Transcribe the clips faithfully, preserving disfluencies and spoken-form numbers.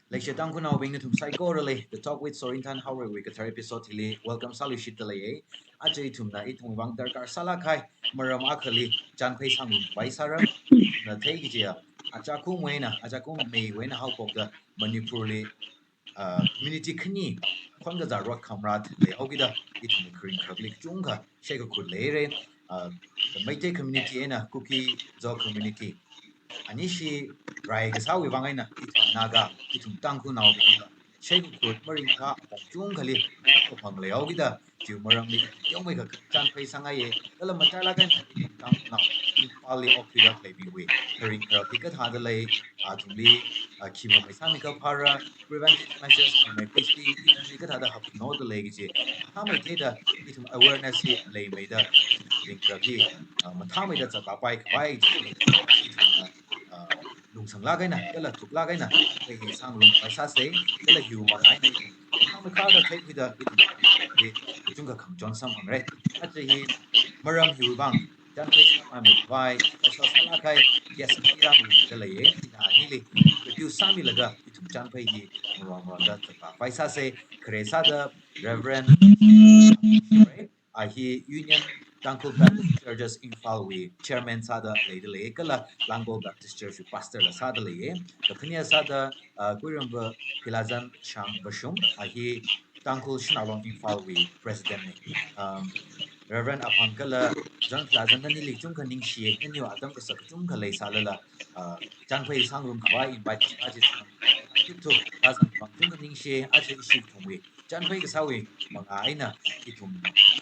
Leishiya Tangkhulnaobing nathum saikorali, The Talk with Sorinthan Haoreiwui kathar episode hili welcome sāluishitda leiya. Aja ithumna ithumwui vang darkar sālāk kahai maram akhali chānphei sāngarumkhavai sāra. Na theiki kajiya, aja kumwui eina, aja kummeiwui eina haophokda Manipurli, uh, community khani khon kazā rot khamrat leihaokida ithum kharing kharakli kachungkha sheikhut leira, uh, Meitei community eina Kuki-Zo community. Anishi rai kasāwui vang eina ithum Naga, ithum Tangkhulnaobingla sheikhut maringkha apong kachungkhali kaphang leihaokida, chiwui maramli teomeikha chānphei sāngaiya. Kala matailāk eina Tangkhulnao Imphalli okthuida khaleibingwui kharing kharak hi kathāda lei, athumli, uh, khi mamei sāmi kaphāra, preventive measures mamei khuisi, ithumli kathāda hapnoda lei kaji mathāmeida ithum awareness hi leimeida kharing kharak hi, uh, mathāmeida zatpapai khavai kaji ithum, uh, lungsanglāk eina kala thuklāk eina theikhui sāngarumkhavai sāsa. Kala hiwui vang eina ithum mathāmeikha theikhuida ithum hi kachungkha khangachon samphangra. Aja hi maram hiwui vang chānphei sāmei khavai special sālāk kahai guest kayākha leiya. Ina anili introduce sāmilaga ithum chānphei hi maron maronda zatpapai sāsa. Khare sāda Reverend Shangshire, a hi Union Tangkhul Baptist Churches Imphalwui chairman sāda leida lei, kala Langol Baptist Churchwui pastor la sāda leiya. Kakhane sāda, uh, Kuiramba Philazan Shangvashum, a hi Tangkhul Shanao Long Imphalwui president na. Um, Reverend Aphang kala John Philazan, nanili kachungkha ningshiya, naniwui atam kasak kachungkha leisālala, uh, chānphei sāngarumkhavai invite sāchithang, kachungkha kazang kachungkha ningshiya. Aja ishi ithumwui chānphei kasāwui mangā eina ithum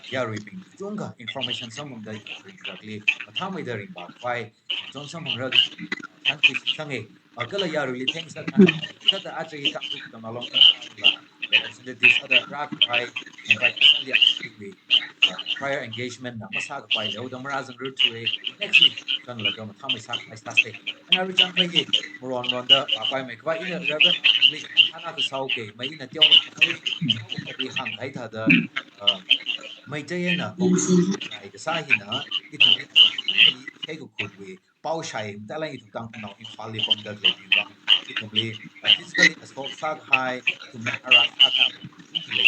yaruibing kachungkha information samphangda kharing kharakli mathāmeida ringphākhavai chon samphangra. Thank you, shitsanga. Uh, kala yaruili thanks sākha. Sāda aja hi Tangkhul Shanao Long Imphalwui representative sāda rākhavai invite sāli ashiwui, uh, prior engagement na masākapai leoda marāzangrarthuwa. Next week zanglaga mathāmei sākhavai sāsa. Ana ri chānphei hi maron maronda pāpaimei khavai ina Reverend Lee hana kasao ke, mai ina teomei khavai, kadi hāngkahai thāda, uh, Meitei eina Kuki-Zo kasā hina, ithum hi sheikhutwui pao shai, matailāk eina ithum Tangkhulnao Imphalli pamda khaleibing vang ithumli, uh, physically assault sākahai, ithumna harass sākahai, ithum lei.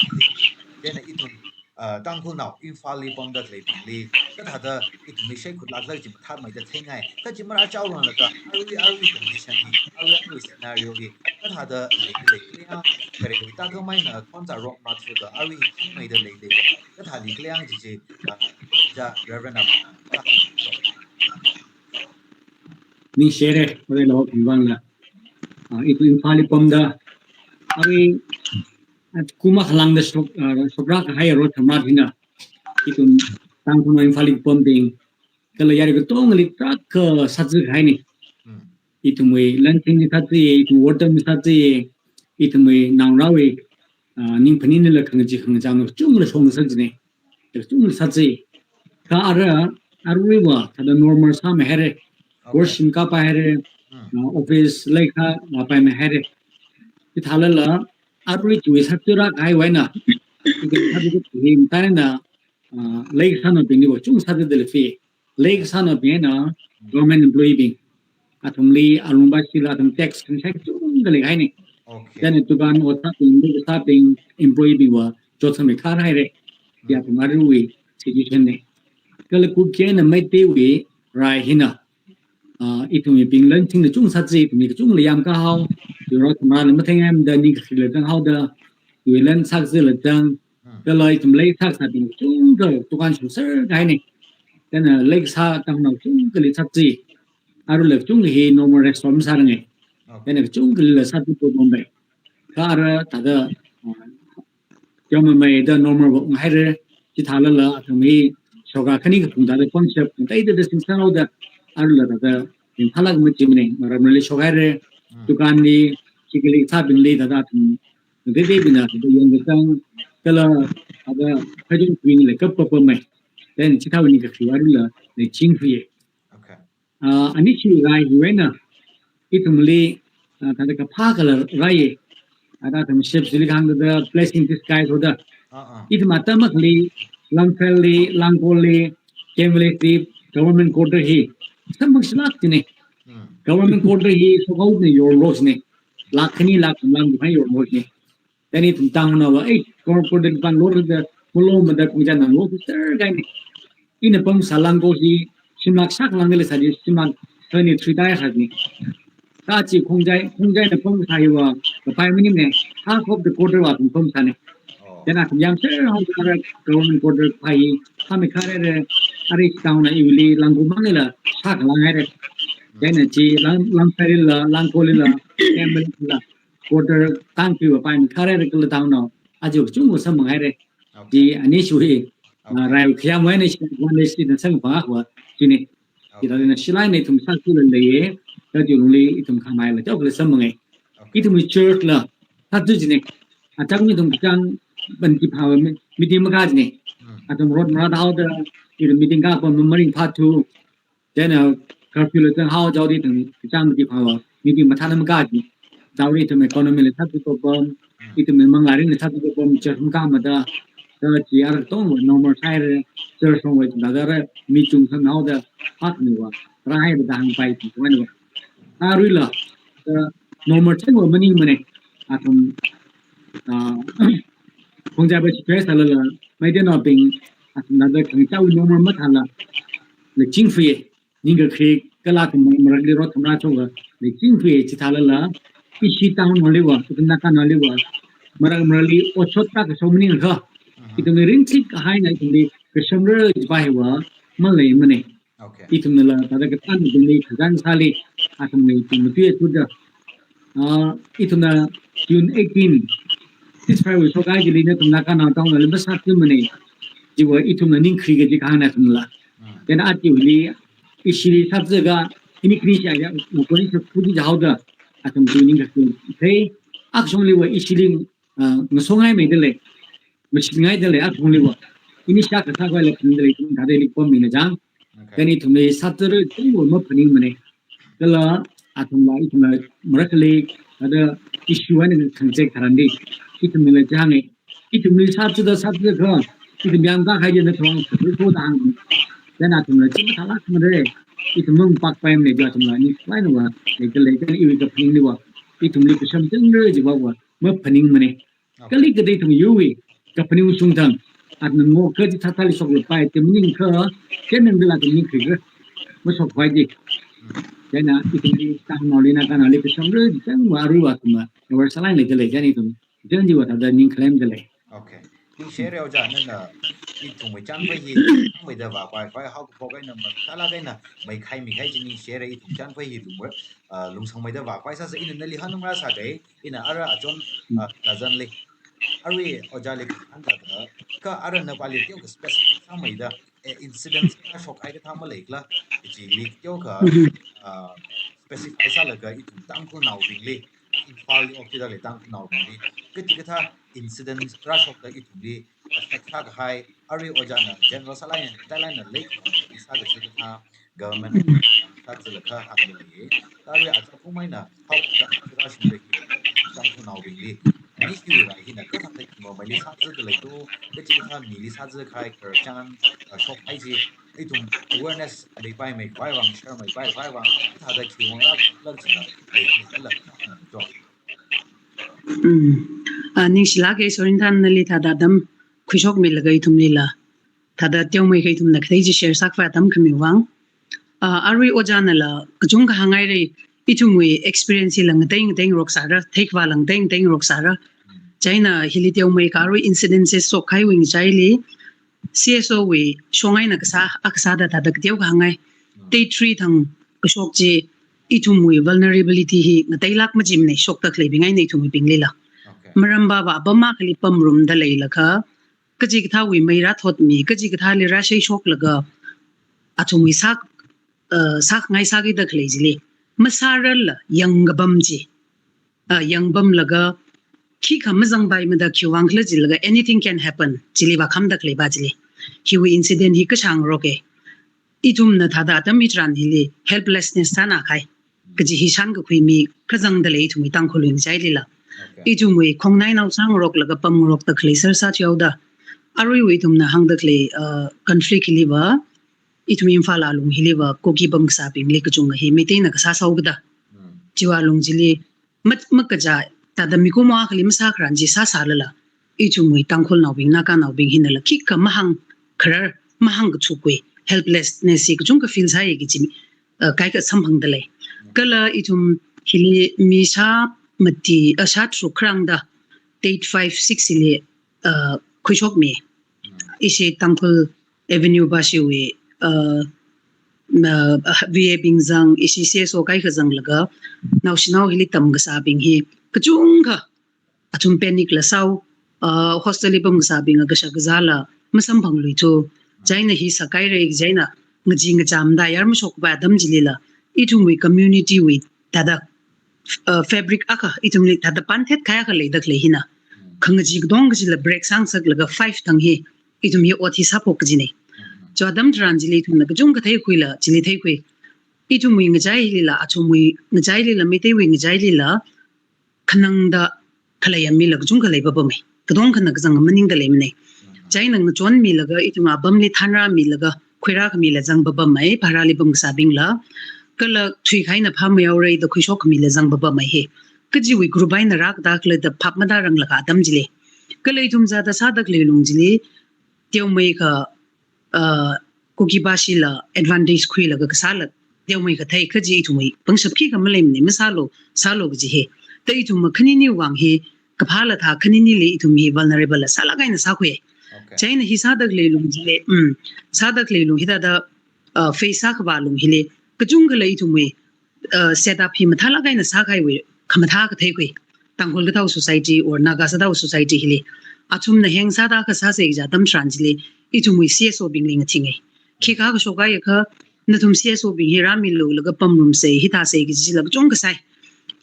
Chieina ithum, uh, Tangkhulnao Imphalli pamda khaleibingli kathāda ithumli sheikhutlākra kaji mathāmeida theingai. Kaji marāchaoranglakha arui arui condition hi, arui arui scenario hi kathāda leida lei, khaleiya khareowui tākhameina khon kazā rot khamrat sāda arui theimeida leida lei, kathāli khaleiya kaji chi, uh, ja Reverend na. Ningshire, Reverend Lok Bangla. Uh, ithum Imphalli pamda, arui, uh, kum akha lāngda shok, uh, shokra kahai rot khamrat hina ithum Tangkhulnao Imphalli pambing, kala yarui katongali tarākha sāzākahaina. Hmm. Ithumwui lanchingli sāzāya, ithum wortamli sāzāya, ithumwui naongarāwui, ah, ningphaninla khangachee khangachāna kachungla shong sāzāna. Kachungla sāzā. Kha ara, aruiva thāda normal sāmeihaira. Okay. Worship kāpaihaira. Hmm. Ah, office leikha vāpaimeihaira. Chithālala, arui chiwui sāzāra kahaiwui eina, ithum sāzāki hi matailāk eina, ah, leikasānaobingli va chung sāzāda lei fi. Leikasānaobing eina government employee bing, athumli alungva shila athum tax khangasak kachungkha leikahaina. Okay. Then dukan otabing, leikasābing, employee bing va chotsangmeikha haira. Hmm. Hi athum aruiwui situation na. Kala Kuki eina Meiteiwui rai hina, ah, ithumwui ping lanchingna chung sāzā, ithumwui kachungla yamkahao, yoro thamarāna matheingaimada ning kakhila zanghaoda, iwui lan sākazāla zang, Hmm. kala ithum leikasābing kachungkha dukan shungser kahaina. Chieina leikasā Tangkhulnao kachungkhali sāzā. Aruila kachungkha hi normal restaurant sāranga. Okay. Chieina kachungkhalila sāzā problem bai. Kha ara thāda, uh, teomeida normal va unghaira. Chithālala athum hi shoka khani kaphung thāda concept kateida da singsanhaoda, aruila thāda ringphālāk machimana, maramli shokhaira. Hmm. Dukanli, chikali sābingli thāda athum deidei bingna thāda yangkachang, kala thāda phaichung khuinglei kapkapamei. Then chithāwui ning kakhi aruila leichingkhuiya. Okay. Ah, anishi rai hiwui eina, ithumli, ah, thāda kaphā kala rai, thāda athum ship chili kahāng thāda blessing disguise hoda. Ah, ah. Ithum atam akhali, Langfelli, Langkolli, Chem Village li, government quarter hi samphangshilāk jina. Hmm. Government quarter hi shokhaoda yorlok jina. Lakh khani lakh thum lang duhai yormokne. Then ithum town na va, eh, corporate bank lo da, lo mada khongja na lo sir guy ne. Ina pamsā langko hi, shim lakh shak lang le sādi, shim lakh twenty-three tai sādi. Kachi khongjai, khongjai na pamsā hi va, kapai maningmane, half of the quarter va pamsāne. Then athum yangser haoda government quarter pai, kami kharere, ari town na iwuili langko mangnila, shak langhaire. Then chi lang, langserila, langkolila, temple la, quarter tangpi va pai mi kharere kala town na, aja kachungkha samphanghaire. Chi ani shui, ah, rai khayam wai ne shi, wan le shi na samphang haowa, chine. Chithālala shilai ne ithum sāthuda leiye, kaji lungli ithum khamai la, chao kala samphange. Ithum church la, sāthu chine. Achang mi ithum kachang ban ki phawa mi-, meeting maka chine. Athum road mara haoda, ithum meeting kapam maringphāthu. Then, uh, curfew la chang hao jaodi ithum kachang ki phawa, meeting mathāna maka chine. Jaodi ithum economy la sāthu kapam, ithum manglā ringla sāthu kapam, church maka mada, kachi ar tong wa normal sāhaire, church tong wa dada re, mi chungkha haoda, hak ni wa, rahaire da hāngpai ithum wa ni wa. Aruila, uh, normal chang wa maningmane, athum, uh, khongjai ba stress alala, maidena bing, athum dada khangachā normal mathāla, le chingfie, ningkakhri kala ithum marakli road thumra choga, le chingfie chithālala, ishi town naliva, ithum Naga naliva, marak marakli otshot ta kashok maningkha, ithumli ringchik kahaina ithumli, kashamra jiva hiva, maleimane. Ithumnala, thāda katan ithumli, kazang sāli, athumli, ithum matuiya thuda. Ah, ithumna June eighteen, ceasefire wui shokhai chili na ithum Naga na town la limba sāthu mane. Chiva ithumna ningkhri kaji kahāngna ithumla. Then ati wili, ishili sāthu ga, ini kri sha ya, mukoni sa kudi jaoda, athum tu ningkha tu. Hey, akshong liva ishili, ah, ngasongai meida lei. Mashingai da lei, athumliva. Ini shak kasā khavai la khani da lei, ithum thāda ili pam mina jang. Then ithumli sāthuda, ithumva maphaningmane. Kala, athumla, ithumla, marakli, ada issue ani khangachek tharan di. Ithumla jange. Ithumli sāthuda, sāthuda kha. Ithum yangkahai jina thong, sāthu thāda hāng. Then athumla, chi mathālak mare. Ithum mapakpaimane, athumla, ni, wai na wa. Leida lei, then iwui kaphaningliva. Ithumli kasham chingre jiva va. Maphaningmane. Kali kadai ithum yuwi, kaphaning shungthang, athumna ngo kaji thathali shoklupai, ithum ningkha, kennang dala ithum ningkhri kha, mashok khavai di. Chieina, ithumli, town nali Naga nali kashamra, chang wa aruiva ithumva, yavar sālai leida lei, chieina ithum, chang jiva thāda ningkhalem da lei. Okay. Ningshire ojā, nana, ithumwui chānpai hi, meida vāpai, pai hao kaphok eina, mathālak eina, meikhai mikhai chi ningshire ithum chānpai hi lungwui, ah, lungsangmeida vāpai sāsa ina nali hanungra sāda, ina ara achon, ah, kazanli. Arui ojāli hāngda, kha ara na pali teokha specific sāmeida, eh, incident rāshokhai kathā maleikhala, ichili teokha, ah, specific sālaga ithum Tangkhulnaobingli, Imphalli okthuida lei Tangkhulnaobingli, kachi kathā incident rāshokda ithumli, affect sākahai, arui ojāna, general sālai, sālaina lei, sākashi kathā, government sāzala kha hāngda lei. Arui aja phung maina, hao kathā rāshungda hi, Tangkhulnaobingli. Ani hiwui rai hina, kathāda khimo maili sāzada lei tu, kachi kathā mili sāzakahai, khararchan, ah, shokhai chi, ithum awareness meipai meipai vang, share meipai pai vang, thāda khiwui vang lak, lak jina, lei, lak, to. Mm. Ah, ningshilāka Sorinthan nali thāda atam khuishokmilaga ithumlila. Thāda teomeikha ithumna kathei chi share sākhavai atam khami vang. Ah, arui ojānala kachungkha hānghaire, ithumwui experience hila ngatei ngatei ngaroksāra, theikhavāla ngatei ngatei ngaroksāra. Chieina hili teomeikha arui incidences shokhaiwui ngachaili, C S O wui shong eina kasā, akha sāda thāda kateokha hānghai. Day three thang kashok chi, ithumwui vulnerability hi ngateilak majimane shokda khaleibing eina ithumwuibinglila. Okay. Maram baba apam akhali pamrumda leilakha, kachi kathāwui mei rāthotmi, kachi kathāli rāshei shoklaga, athumwui sāk, uh, sākhangai sākida khalei chili, masārarla yangkapam chi, uh, yangpamlaga, khikha mazangpaimada khiwui vang khala jilaga, anything can happen, chili vākhamda khaleipa chili. Hiwui incident hi kashāngaroke. Ithumna thāda atam hitharan hili helplessness sānākahai. Kaji hi shānkakhui mi kazangda lei ithumwui Tangkhulwui ngachailila. Okay. Ithumwui khongnainao sāngaroklaga pamngarokda khalei sāsā chihaoda. Aruiwui ithumna hāngda khalei, uh, conflict hiliva, ithum Imphal alung hiliva, Kuki pam kasābingli kachungkha hi Meiteina kasā sāhaoda. Hmm. Chiwui alung chili, mat-, makazā, thāda mikumo akhali masākharan chi sāsālala, ithumwui Tangkhulnaobing, Naganaobing hinala khikha mahāngkharar, mahāngkachukwui helplessness hi kachungkha feel sāya kaji, uh, kaikha samphangdalei. Kala ithum hili mi shā mati, uh, shā tharuk kharāngda, date five, six hili, uh, khuishokmi. Ishi Tangkhul Avenue bashiwui, uh, na, uh, V A bing zang, ishi C S O kaikha zanglaga, naoshinao hili tamkasābing hi kachungkha, athum panic la sāo, uh, hostel li pamkasābing akha kashak kazāla masamphangluithu. Chieina hi sākaira, chieina ngachee ngacham da yar mashokpai atam chilila, ithumwui community wui thāda, uh, fabric akha, ithumli thāda pānthet kahai akha leidakhalei hina, khangachee katong kachila break sāngasaklaga five thang hi ithum hi ot hi sāphok kajina. Chi atam tharan chili ithumna kachungkha theikhuila, chili theikhui. Ithumwui ngachai hilila, athumwui ngachailila, Meiteiwui ngachailila, khanangda khaleiya mila kachungkha leipapamei. Katongkhana kazang maningda leimanei. Chieina ngachonmilaga, ithum apamli thānrāmilaga, khuirākhamila zangpapamei, bharali pamkasābingla. Kala thuikha eina phāmayaora da khuishokkhamila zangpapamei hi. Kajiwui group eina rākadakhala da phap matāranglakha atam chili. Kala ithum zada sādakhalei lung chili, teomeikha, uh, Kuki bashila advantage khuilaga kasāla teomeikha thei, kaji ithumwui pangshap khikha maleimanei, masālu, sālu kaji hi. Da ithum makhaniniwui vang hi, kaphāla thā khaninili ithum hi vulnerable la sālāk eina sākhui. Okay. Chieina hi sādakhalei lung chili, mm, sādakhalei lung hithāda, uh, face sākhavā lung hili, kachungkhala ithumwui, uh, setup hi mathālāk eina sākahaiwui khamathā akha theikhui. Tangkhul Kathao Society or Naga Sadao Society hili. Athumna heng sāda akha sāsei kaja atam tharan chili, ithumwui C S O bingli ngathingai. Khikha kashokkahai akha, nathum C S O bing hi rāmilu laga pamrumsei, hithāsei kaji chila kachungkha sai.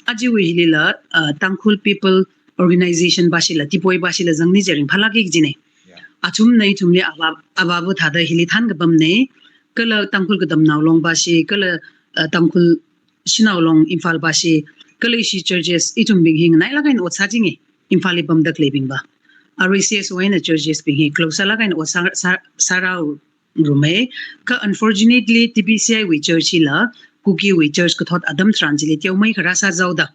Ajiwui hilila, uh, Tangkhul People Organization bashila, Tipoi bashila zangni je ringphālāki kajinei. Yeah. Athumna ithumli ava, avāva thāda hili thānkapamnei, kala Tangkhul Katamnao Long bashi, kala, uh, Tangkhul Shanao Long Imphal bashi, kala ishi churches ithumbing hi nganailāk eina ot sāchingi, Imphal li pamdakhaleibingva. Arui C S O eina churches bing hi close sālāk eina ot sā, sā, sārārumei. Kha unfortunately, T B C I wui church hila, Kuki wui church kathot atam tharan chili teomeikha rāsāzaoda.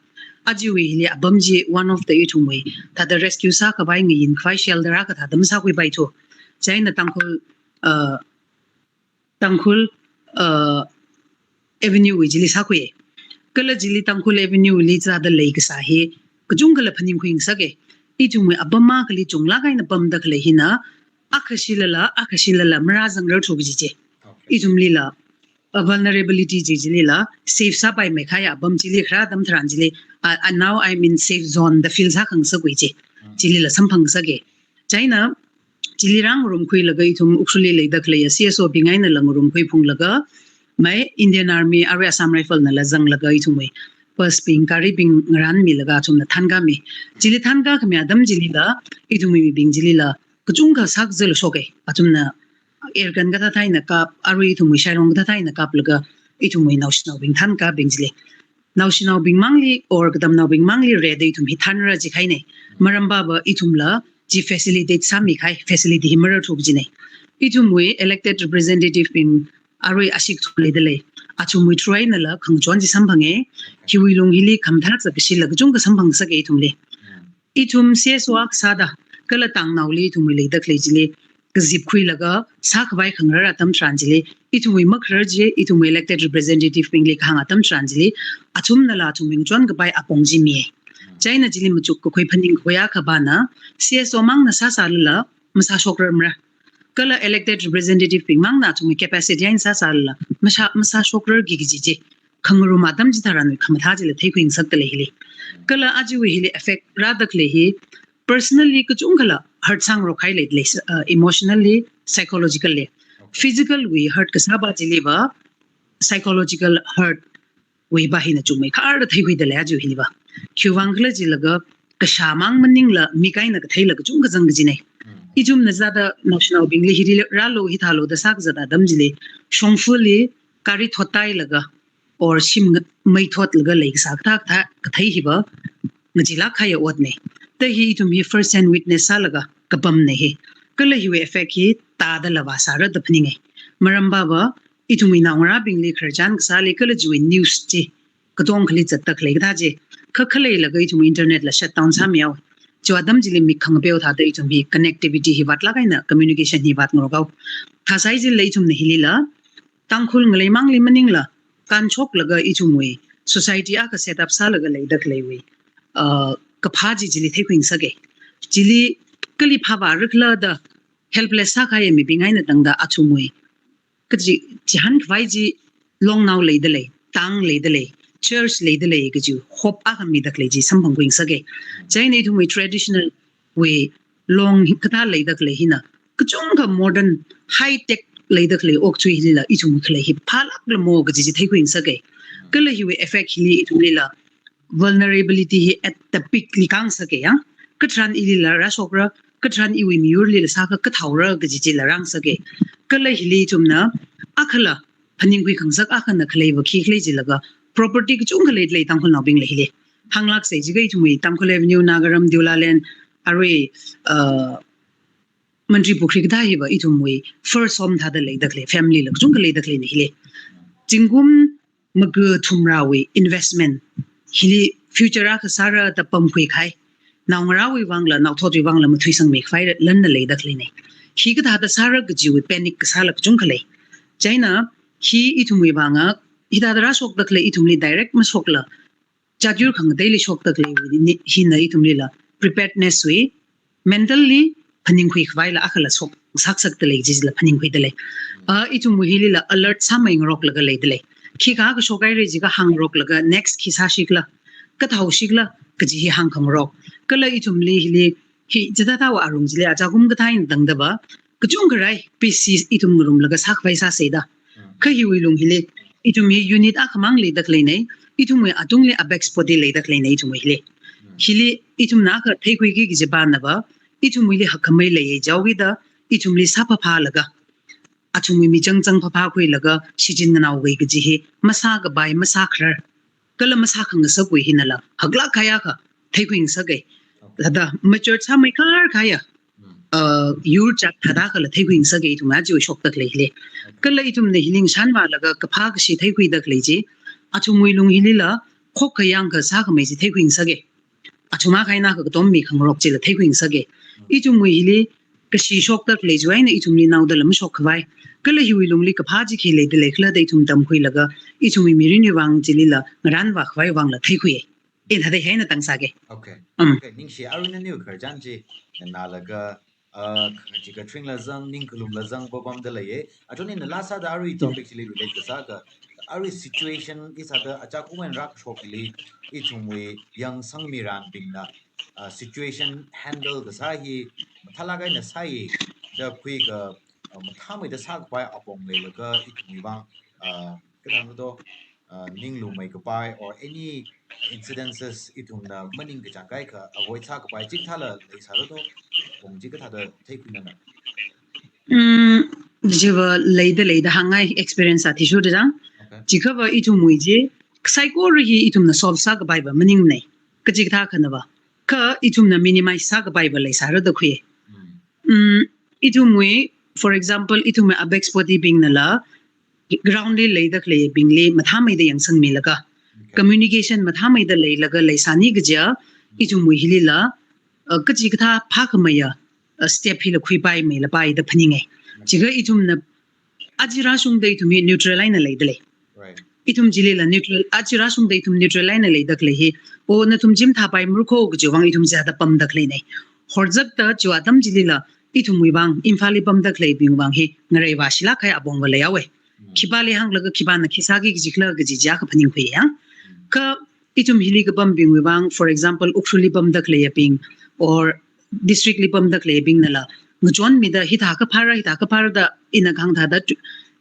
Ajiwui hili apam chi one of the ithumwui, thāda rescue sākhavai ngayinkhavai shelter akha thāda masākhuipaithu. Chieina Tangkhul, uh, Tangkhul, uh, Avenue wui chili sākhui. Kala chili Tangkhul Avenue li zada leikasā hi, kachungkhala phaningkhui ngasaka. Ithumwui apam akhali chunglāk eina pamdakhalei hina, akha shilala, akha shilala, marāzangrarthu kaji chi. Okay. Ithumlila, uh, vulnerability chi chilila, safe sāpaimeikahai apam chili kharā atam tharan chili, uh, uh, now I'm in safe zone da feel sākhangasakwui chi. Mm. Chilila samphangngasaka. Chieina, chili rāngarumkhuilaga ithum Ukhrulli leidakhaleiya C S O bing einala ngarumkhui phunglaga, mai Indian Army, arui Assam Rifle nala zanglaga ithumwui bus bing, gari bing ngarānmilaga athumna thānkami. Chili thānkakhami atam chilila, ithumwui mibing chilila, kachungkha sākazālu shoka. Athumna air gun kathāthā eina kap, arui ithumwui shailong kathāthā eina kaplaga, ithumwui naoshinaobing thānkabing chili. Naoshinaobing mangli, or katamnaobing mangli rida ithum hi thānra jikahaina. Maram baba ithumla chi facilitate sāmikahai, facility hi mararthu kajina. Ithumwui elected representative bing arui ashee kathum leidalei. Athumwui through einala khangachon chi samphanga. Hiwui lung hili khamathā zakashila kachungkha samphangsaka ithumli. Ithum C S O akha sāda, kala tangnaoli ithumwui leidakhalei chili, kazipkhuilaga, sākhavai khangarar atam tharan chili, ithumwui makharar chi, ithumwui elected representative bingli kahāng atam tharan chili, athumnala athumwui ngachonkapai apong chi miya. Chieina chili machukkakhui phaningkakhui akha pāna, C S O mangna sāsālala, masāshokrarmara. Kala elected representative bing mangna athumwui capacity eina sāsālala, masā, masāshokrarki kaji chi. Khangarum atam chitharanwui khamathā chila theikhui ngasakdalei hili. Kala ajiwui hili effect rādakhalei hi, personally kachungkhala hurt sāngarokhai leidalei, uh, emotionally, psychologically. Physical wui hurt kasāva chiliva, psychological hurt wuiva hina chungmeikharda theikhuidalei ajiwui hiliva. Khiwuivang khala jilaga, kashā mang maningla, mik eina katheila kachungkha zang kajina. Ithumna zada naoshinaobingli hili rālu, hithālu da sākazat atam chili, shongfali, gari thot tailaga, or shim nga-, mei thotlaga leikasā kathā kathā kathei hiva, ngacheelāk kahaiya otna. Da hi ithum hi first hand witness sālaga kapamna hi. Kala hiwui effect hi tādala vāsāra da phaninga. Maram baba, ithumwui naongarābingli khararchan kasāli kala chiwui news chi, katongkhali zatdakhalei kathā chi, kha khaleilaga ithum internet la shutdown sāmihaowa. Chiwui atam chili mik khangapeo thāda ithum hi connectivity hi vātlāk eina communication hi vātngarok haowa. Thāsai chila ithumna hilila, Tangkhul ngaleimangli maningla, kānshoklaga ithumwui society akha set up sālaga leida khaleiwui, uh, kaphā chi chili theikhuingasaka. Chili kali phāvāra khala da helpless sākahai mibing eina tangda athumwui kaji chihānkhavai chi longnao leidalei, tang leidalei, church leidalei kaji hope akha mida khalei chi samphangkhuingasaka. Chieina ithumwui traditional wui long hi kathā leida khalei hina kachungkha modern high tech leida khalei okathui hilila ithum khalei hi phālākla mo kaji chi theikhuingasaka. Kala hiwui effect hili ithumlila vulnerability hi at the peak li kāngasaka ya. Katharan ilila rāshokra, katharan iwui miyurlila sākha kathaora kaji chila rāngasaka. Kala hili ithumna akhala phaningkhui khangasak akhana khaleiva khikhala jilaga property kachungkha leidalei Tangkhulnaobingla hili. Hānglāksei jiakha ithumwui Tangkhul Avenue, Nagaram, Deula Lane, arui, uh, Mantripukhri kathā hiva ithumwui first home thāda leida khalei, family la kachungkha leida khaleina hili. Zingkum maga thumrāwui investment hili future akha sāra da pamkhuikahai. Naongarāwui vangla, naothotwui vangla mathuisangmikhavai lanna leida khaleina. Hi kathāda sāra kajiwui panic kasāla kachungkha lei. Chieina hi ithumwui vanga, hithāda rāshokda khalei ithumli direct mashokla, chatyur khangateili shokda khaleiwui ni, hina ithumlila preparedness wui, mentally phaningkhuikhavaila akhala shok sāngasakdalei jila phaningkhuidalei. Ah, ithumwui hilila alert sāmeingaroklaga leidalei. Khikha kashokhaira jiakha hāngngaroklaga next khi sāsikhala, kathao sikhala kaji hi hāngkhangarok. Kala ithumli hili hi chithāthāwui arung chili achakum kathā eina tangdava, kachungkha rai, P C ithum ngarumlaga sākhavai sāsei da. Kha hiwui lung hili, ithum hi unit akhamang leida khaleina, ithumwui atungli apex body leida khaleina ithumwui hili. Hili ithumna akha theikhuiki kaji pānava, ithumwuili hakkhamei leiya jihaokida, ithumli sāphāphālaga, athumwui michang chang phāphākhuilaga shichin nganao wui kaji hi masākapai, masākharar, kala masākhangasakwui hinala haklāk kahai akha theikhuingasaka. Thāda mature sāmeikhar kahaiya, uh, yur chat thāda kala theikhuingasaka ithum aja shokda khalei hili. Kala ithumna hili ngashanvālaga kaphā kashi theikhuida khalei chi, athumwui lung hilila khokkha yangkha sākhamei chi theikhuingasaka. Athum akha eina akha katom mikhangarok chila theikhuingasaka. Ithumwui hili kashi shokda khalei chiwui eina ithumli naodala mashokkhavai. Kala hiwui lungli kaphā chi khi leidalei khala da ithum tamkhuilaga, ithumwui mirinwui vang chilila ngarānvākhavai vangla theikhui. Ina thāda hi eina tangsāka. Okay. Um. Okay, ningshi, arui naniwui khararchan chi nganālaga, uh, khangachee kathringla zang, ningkhalumla zang, papamda leiya. Achon ina last sāda arui topic chili relate kasākha, arui situation hithāda achakum eina rākashokli, ithumwui yangsangmiranbingna, uh, situation handle kasā hi mathālāk eina sāya, da khuikha, uh, mathāmeida sākapai apong leilaga ithumwui vang, uh, kathāngkha to, uh, ninglummeikapai or any incidences ithumna maningkachāng kaikha avoid sākapai chikathāla leisāra to, apong chi kathāda theikhuina na? Mm, chiva leida leida hāngngai experience athishurda chang. Okay. Chiakhava ithumwui chi, saikora hi ithumna solve sākapaiva maningmanei. Kachikathā khanava. Kha ithumna minimize sākapaiva leisāra da khui. Mm. Mm, ithumwui, for example, ithumwui apex body bingnala, ground li leida khaleibingli mathāmeida yangsangmilaga, okay, communication mathāmeida leilaga leisāni kajiya, ithumwui hilila, uh, kachikathā phākhameiya, uh, step hila khuipaimeila pai da phaninga. Okay. Chiakha ithumna aja rāshungda ithum hi neutral eina leidalei. Right. Ithum chilila neutral, aja rāshungda ithum neutral eina leida khalei hi, o nathum chi mathāpaimara kho kajiwui vang ithum chithāda pamda khaleina. Horzakta chiwui atam chilila, ithumwui vang, Imphalli pamda khaleibingwui vang hi, ngareivāshilāk kahai apongva leihaowa. Mm. Khipāli hānglaga khipāna khi sāki kaji khala kaji chi akha phaningkhuiya. Mm. Kha ithum hili kapambingwui vang, for example, Ukhrulli pamda khaleibing, or district li pamda khaleibingnala, ngachonmida hithākha phāra, hithākha phāra da ina kahāng thāda,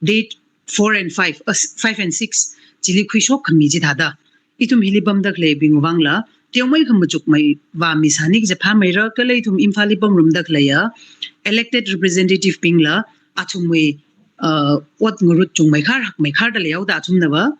date four and five, uh, five and six, chili khuishokkhami chithāda. Ithum hili pamda khaleibingwui vangla, teomeikha machukmeivāmisāni kaja phāmeira, kala ithum Imphalli pamrumda khaleiya, elected representative bingla, athumwui, uh, ot ngarut chungmeikhar, hakmeikhar da leihaoda athumnava,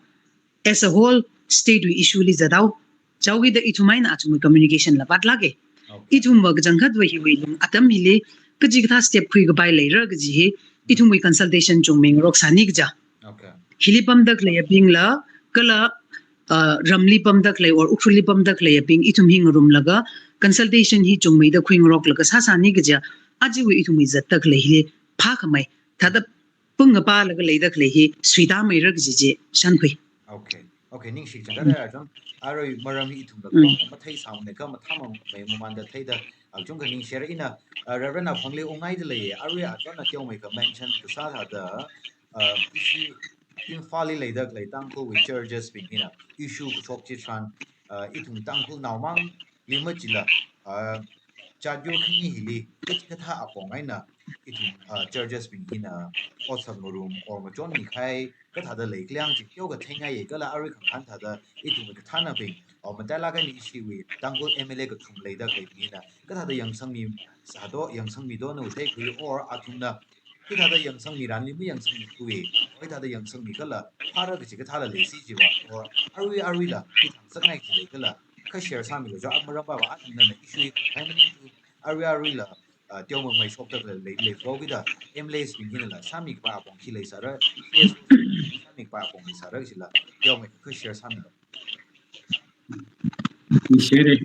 as a whole, state wui issue li zathaowa. Chihaokida ithum eina athumwui communication la vātlāka. Okay. Ithumva kachangkhatva hiwui lung atam hili, kachikathā step khuikapai leira kaji hi, ithumwui consultation chungmeingaroksāni kaja. Okay. Hili pamda khaleibingla, kala uh, ramli pamda khalei or Ukhrulli pamda khaleibing ithum hi ngarumlaga consultation hi chungmeida khuingaroklaga sāsāni kaja, ajiwui ithumwui zatda khalei hili phākhamei. Thāda pung ngapālaga leida khalei hi suitāmeira kaji chi shānkhui. Okay. Okay, ningshi chang kada chang. Arui maram hi ithumla Mm. kong mathei sāmane kha mathāmang mai mamanda theida, ah, chungkha ningshira ina, ah, Reverend Aphangli ungngaida lei, arui athumna teomeikha mention kasā thāda, ah, ishi Imphalli leida khalei Tangkhulwui churches bing hina issue kashok chitharan, ah, ithum Tangkhulnaomangli machila, ah, jat yur khani hili kachikathā apong eina ithum, ah, churches bing hina otsak ngarum or ngachonmi kahai kathāda leikhala chi teokha theingai kala arui khangahān thāda ithum kathānabing, or matailāk eina ishiwui Tangkhul M L A kathum leida khalei bing hina kathāda yangsangmi sādo, yangsangmido nawui theikhui or athumna hithāda yangsangmiranli mayangsangmikhui, hithāda yangsangmi kala phāra kachi kathāla leisi jiva, or arui aruila hithāng sakngai chi leikhala kha share sāmilu jo, amaram pava athumna issue hi khai maningthu, arui aruila, ah, teomamei shokda khalei lei, lei flow kida M L As bing hinala sāmikapai apong khi leisāra, C S O sāmikapai apong leisāra chila teomei kha share sāmilu. Share.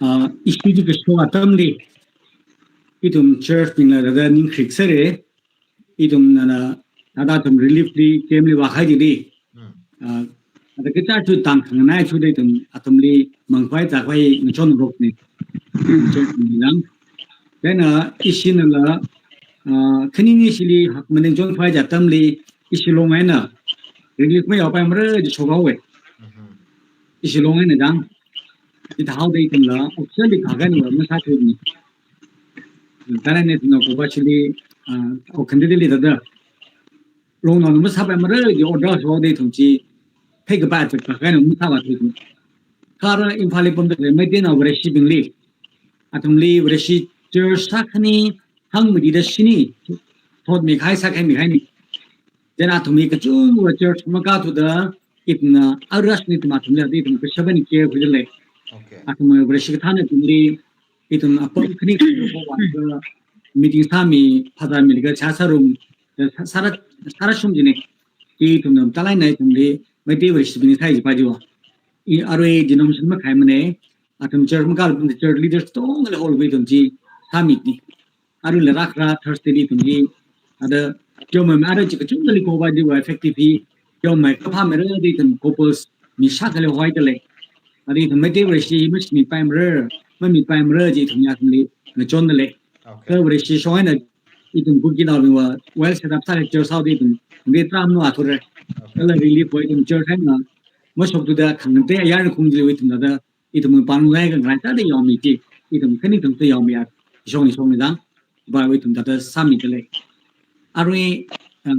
Ah, issue chi kashok atamli ithum church bingla thāda ningkhrik sāra, ithumna na, thāda athum relief li, camp li vākahai chili. Hmm. Ah, thāda kacha chu tang khanganai chu da ithum, athumli mangpai zakpai ngachonrokne. Ngachonrokne lang. Then, ah, ishinala, ah, khanini shili hak maningchonpai chi atamli, ishi Long eina relief mayaopaimara ji shokhaowe. Mhm. Ishi Long eina dang. Ithāhaoda ithumla, officially khaganwa masāthuini. Thāda ne ithumna Koba chili, ah, o candidate li thāda Longnao masāpaimara ji order shoda ithum chi pheikapai atak khaganwa masāpaithuini. Kha ara Imphalli pamda khalei Meiteinao Vareshibingli, athumli Vareshi church sākhani hāngmida shini, thotmikahai sākhaimikahaini. Then athumli kachungkha church makāthuda ithumna arashni ithum athumli ithum kashaban care khuida lei. Okay. Athum Vareshi kathānabingli ithum apam khani khani ko wa meeting sāmi, phazāmilaga chā sārum, sāra, sāra shum jine. Ithumna talai na ithumli Meitei Vareshibingli sāi jipa jiwa. I arui denomination makhaimane, athum church makāla church leaders tongla hall wui ithum chi sāmini. Aruila rākhara Thursday li ithum hi, thāda, teomei ara chi kachungkhali Koba chiwui effective hi, teomei kaphāmeira da ithum couples mi shākha leihoida lei. Thāda ithum Meitei Vareshi hi mashimipaimara, mamipaimara ji ithum ya ithumli ngachonda lei. Okay. Kha Vareshi shong eina ithum Kukinaobingva well set up sālei church haoda ithum, nge tram no athura. Okay. Kala relief wui ithum church eina mashokthuda khangtei ayar khum jili ithum thāda ithum pānglai khangarai thāda yaomi chi, ithum khani khangtei yaomi ya, shongni shongni dang, ba wui ithum thāda sāmida lei. Arui, ah,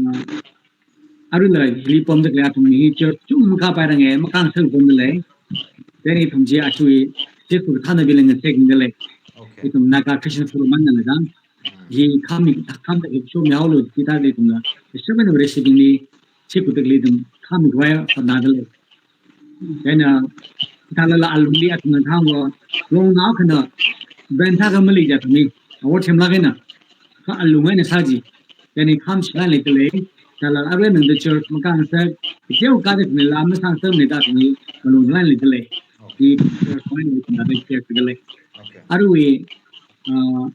aruila hili pamda khalei athum hi church chungkha pairange, makāngasak pamda lei. Then ithum chi achui, chi kathānabingli ngasakda lei. Okay. Ithum Naga Christian Forum maningla dang. Hi khami, khamda kashok mihaolu, chi thāda ithumla. Seven Vareshi bingli, chi kathāda lei ithum, khami khavai hotnada lei. Chieina, thālala alungli athumna thangwa, Longnao akhana, ben thākha mali ja thami, awor themlāk eina, kha alung eina sāji, chieina kham shilan leida lei, thālala arui nangda church makāngasak, kacheo kada thami la masāngasakmane da thami, malung lan leida lei, di church eina thāda share da lei. Okay. Arui, ah,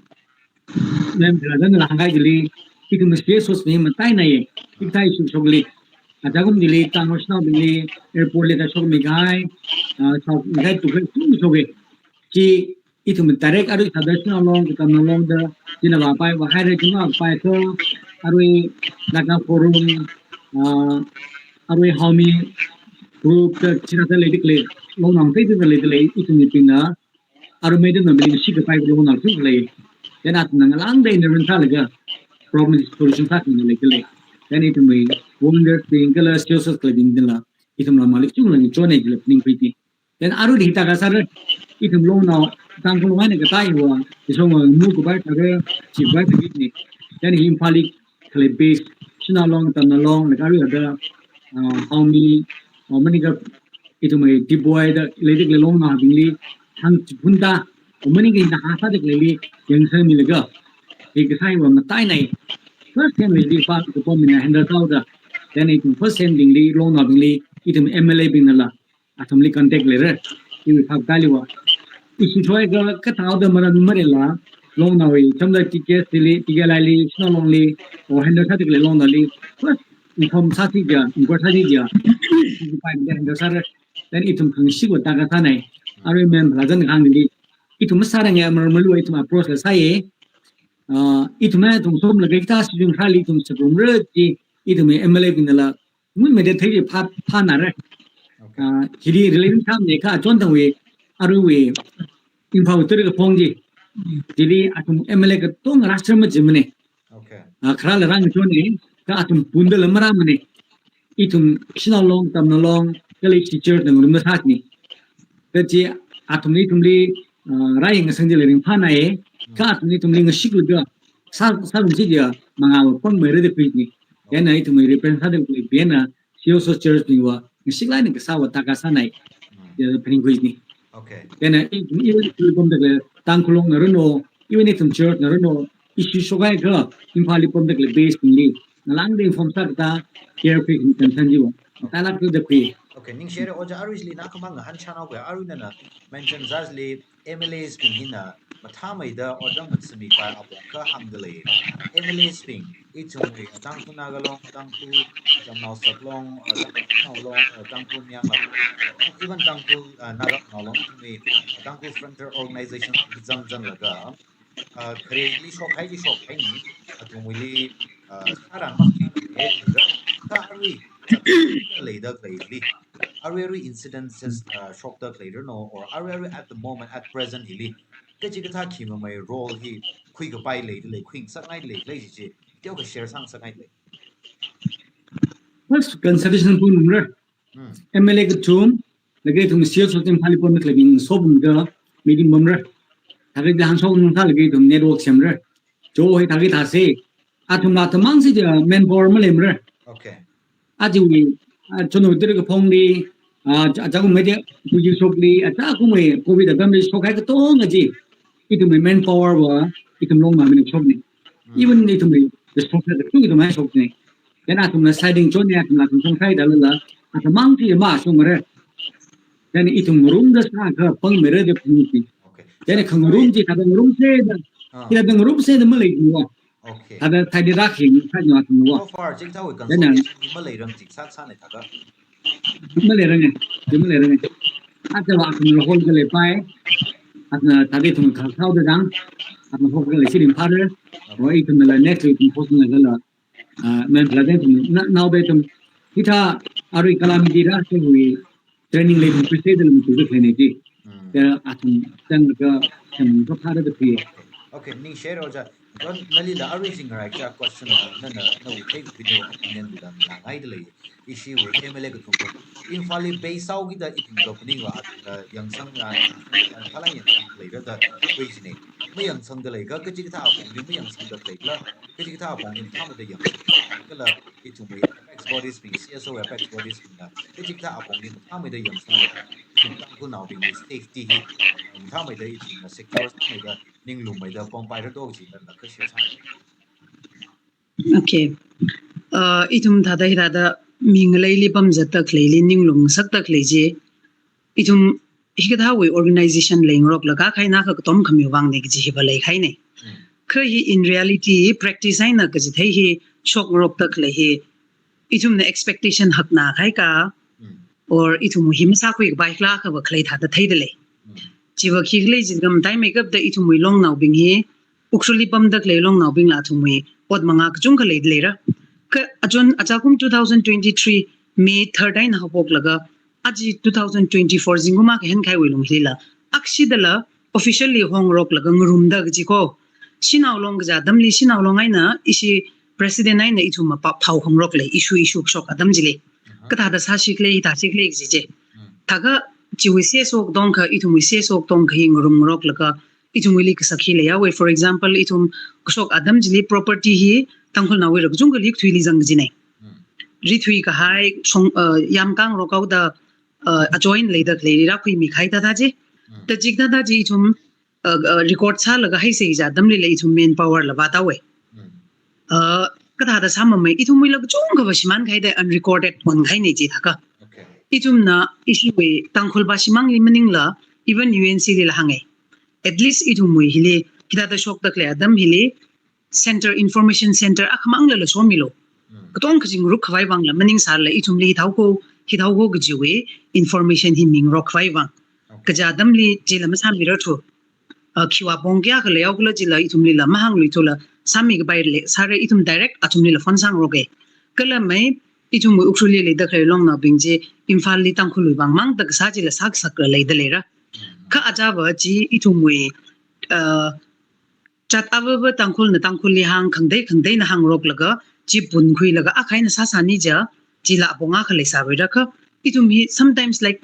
Ma'am, thāda nala hāngkahai chili, ithum mesti sos mi matainai, ithai shukshokli. Ajakum chili, Tangkhul naobingli, airport li thāshokmi kahai, ah, shokmi kahai tukahai shukshokki. Chi ithum direct arui thāda Shanao Long, Katamnao Long da, china vāpai, vāhaira china vāpai so, arui Naga Forum, ah, arui Haomi group da, china thāda leida khalei, Longnao theida leida lei, ithumbingna, arui Meiteinao bingli shikapai Longnao chungkha lei. Then athumna ngalāngda intervene sālaga problem solution sākhangai leida lei. Then ithumwui volunteers bing kala C S Os kala bingla ithumla malik chungla ngachonne jila phaningkhuiti. Then arui hithāda sāra, ithum Longnao, Tangkhul Long eina katā hiva, ishongva mu kapai thāda, chi kapai thāda ni. Then hi Imphalli khalei base, Shanao Long, Katamnao Long, laga arui thāda, ah, Haomi, ah, maningakha ithumwui Diboi da leida khalei Longnaobingli hāngchiphunda, maningakha hithāda sāda khaleili yangsangmilaga, hi kasā hiva matainai. First hand li pa, kapam mina handle sāhaoda, then ithum first hand bingli, Longnaobingli, ithum M L A bingnala, athumli contact leira. Iwui phap kaliva. Ishi thoi ka, kathāda maran marela, Longnaowui, chamda T K S li, T K L I li, Shanao Long li, o handle sāda khalei Longnaoli. First, inform sāsi ja, inquire sāsi ja. Ishi pai da handle sāra. Then ithum khangashik va taka sānai. Arui mem la zan khang li. Ithum sāra ngai mar malu ithum approach la sāye. Ah, ithum na ithum som la kai ta si jung khali ithum sa rum re ji. Ithum M L A bing la. Mun me de thei pha, pha na re. Okay. Ah, hili relation tham ne ka chon tang we. Arui we. Imphal tur ka phong ji. Hili athum M L A katong rashtra ma ji mane. Okay. Ah, khara la rang chon ne. Ka athum punda la mara mane. Ithum Shanao Long, Tamnao Long, kala ishi church na ngarum na sat ni. Kaji athumli, ithumli, ah, rai ngasang jila ringphānai, ka athumli, ithumli ngashik laga, sā, sā rum si ja, manga va pang mai rede pui ni. Yana ithumli represent sāda khalei, yana, C S O church bing va, ngashik lai ni kasā va taka sānai, ya, phaning khui ni. Okay. Yana, i, i, i, i, pom da khalei, Tangkhul Long na rano, even ithum church na rano, ishi shokhai ka, Imphal li pom da khalei base bingli, ngalang ding form sā kata, care free ni kan san ji va. Talak tu da khui. Okay, ningshire ojā arui li na khamang han channel kwe arui nana mention zazli M L As bing hina mathāmeida ojā matsumi pai apong ka hāngda lei. M L As bing, ithumwui Tangkhul Naga Long, Tangkhul Jamnao Saklong, uh, Tangkhul Nao Long, uh, Tangkhul Miang Long, even Tangkhul, uh, Naga Nao Long, ithumwui Tangkhul Frontier Organization zang zanglaga, uh, khareli shokhai ji shokhai ni, athumwuili, uh, sāran mak ni, eh, ka arui, leida khalei li. Arui arui incidences, uh, shokda khalei rano, or arui arui at the moment, at present hili. Kaji kathā khi mamai role hi, khui kapai lei, lei, khui ngasakngai lei, lei ji ji, teo ka share sāngasakngai lei. First consultation pun ra. Hmm. M L A kathum, laga ithum C S O team Imphal li pom da khalei bing sopam ka meeting pamra. Thākha da han sopam thā laga ithum network semra. Jo hoi thākha thāse. Athum la tamang si ja manpower maleimara. Okay. Aji wi, ah, chunu diri ka phong li, ah, ja, ja kum media, kuji shok li, ah, ja kum e, covid atam li shokhai katong aji. Ithumwui manpower va, ithum Longnao mina shok ni. Hmm. Even ithumwui, the shok ni, ithum shok ni. Then athumna siding chon ni, athumna athum shong sai da la la, athum mang ti ma shong re. Then ithum room da sa ka pang mere de pung ti. Okay. Then so, khang room ti, ka dang room se da, ah, kila dang room se da malei ni wa. Okay. Ka da thai di rak hin, thai ni athum wa. So far, jing thao Then, uh, consultation ni maleirang jing sat sa ne thākha. Maleirang e, jing maleirang e. Ata wa athum la hol ka lei pai. Atna thākha ithum ka thao da dang. Atna hol ka lei si rim phare. Okay. Wa ithum la next week ithum hol ka la. Ah, men la de ithum na, nao de ithum. Hithā arui kalam di ra se hui training lei ithum pise de lam tu de ne ji. Hmm. Ka athum tang ka, tang ka phare de pi. Okay, ningshire ojā. Don nali la arui jing rai ka question na, na, na, na wi thei video opinion bi la na ngai de lei. Ishi wi M L A kathum. Imphal li base sāo kida ithum ka puni wa, ah, yangsang, ah, ah, kala yangsang lei ra da khui ji ne. Mayangsang da lei ka, kaji kathā apong li mayangsang da lei la. Kaji kathā apong li mathāmeida yangsang. Kala ithumwui apex bodies bing, C S O apex bodies bing la. Kaji kathā apong li mathāmeida yangsang. Ithum Tangkhulnaobingwui safety hi mathāmeida ithumna secure sāmeida, ninglummeida pom pai ra do ji na na ka share sā. Okay. Uh, ithum thāda hithāda mi ngaleili pamzatda khaleili ninglum ngasakda khalei ji. Ithum hikathāwui organization leingarok laga khaina kha katom khami vang ne kaji hi va leikhai ne. Hmm. Kha hi in reality practice eina kachithei hi shokngarokda khalei hi ithumna expectation hakna khai ka, hmm, or ithum hi masākhui kapai khala kha va khalei thāda theida lei. Hmm. Chi va khi khalei jin kam tai makeup da ithumwui Longnaobing hi, Ukhrulli pamda khalei Longnaobing la athumwui ot manga kachungkha leida leira. Ka achon achakum two thousand twenty-three May third eina haophok laga, aji two thousand twenty-four zingkum akha hen khaiwui lung hili la, akshida la officially hongngarok laga ngarumda kaji ko. Shanao Long kaja atamli Shanao Long eina ishi president eina ithum mapa phao hongngarok lei, issue, issue kashok atam jili. Aha. Kathāda sāsi khalei, thāsi khalei kaji je. Hmm. Thākha chiwui C S O katong kha, ithumwui C S O katong kha hi ngarumngarok laga, ithumwuili kasak hi leiya we. For example, ithum kashok atam jili property hi Tangkhulnaowui ra kachungkhali kathuili zang kaji ne. Hmm. Rithui kahai, shong, uh, yamkang rokao da, uh, ajoin leida khalei ri rakhui mi khai thāda ji. Hmm. Thāda ji thāda ji ithum, uh, uh, record sālaga haisei ja atamli la ithum manpower la vātao we. Hmm. Uh, kathāda sāmamei ithumwui la kachungkha va shimān khai da unrecorded pon khai ne ji thākha. Okay. Ithumna ishiwui Tangkhul pā shimāngli maningla, even U N C lila hānga. At least ithumwui hili, hithāda shokda khalei atam hili, center, information center akhamānglala shomilu. Katong kazing ruk khavai vangla maningsāla ithumli hithāhao, hithāhao kajiwui information hi mingarok khavai vang. Kaja atamli chila masāmira thu. Uh, khiwui apong kayākha leihaokhala chila ithumlila mahāngluithula sāmi kapai le, sāra ithum direct athumlila phone sāngaroka. Kala mai ithumwui Ukhrulli leida khalei longnaobing chi Imphalli Tangkhulwui vang mangda kasā chila sākasakla leida leira. Kha ajava chi ithumwui, uh, jat avava Tangkhulna Tangkhulli hāng, khangatei khangateina hāngaroklaga, chi punkhuilaga akha eina sāsāni ja, chila apong akha leisāvaira kha, ithum hi sometimes like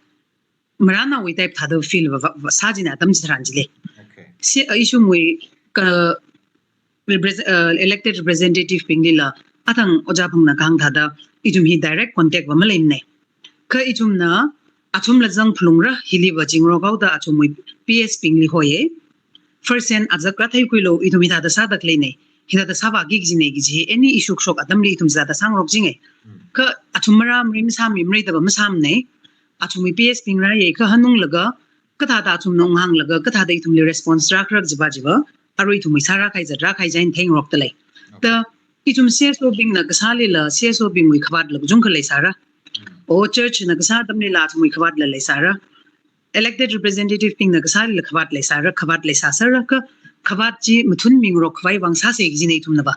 marānawui type thāda feel va, va, va sā jina atam chitharan chili. Okay. Si, uh, ithumwui ka repres-, uh, elected representative binglila, athang ojā phangna kahāng thāda, ithum hi direct contact va maleimana. Kha ithumna, athumla zang phalungra, hili va chingrok haoda athumwui P S bingli hoiya. First hand azak rātheikhuilu, ithum hithāda sāda khaleina, hithāda sāvāki kajina kaji, any issue kashok atamli ithum sāda sāngarok jinga. Kha athum marāmara masāmi, maraida va masāmana. Athumwui P S bing rāya, kha hanunglaga, kathāda athumna unghānglaga, kathāda ithumli response rākharak jiva jiva, arui ithumwui sārākahai zat rākahai chieina theingarokda lei. Da, ithum C S O bingna kasālila, C S O bingwui khavātla kachungkha leisāra. O church na kasā atamlila athumwui khavātla leisāra. Elected representative bingna kasālila khavāt leisāra, khavāt leisāsāra kha, khavāt chi mathun mingarok khavai vang sāsa kajina ithumna va.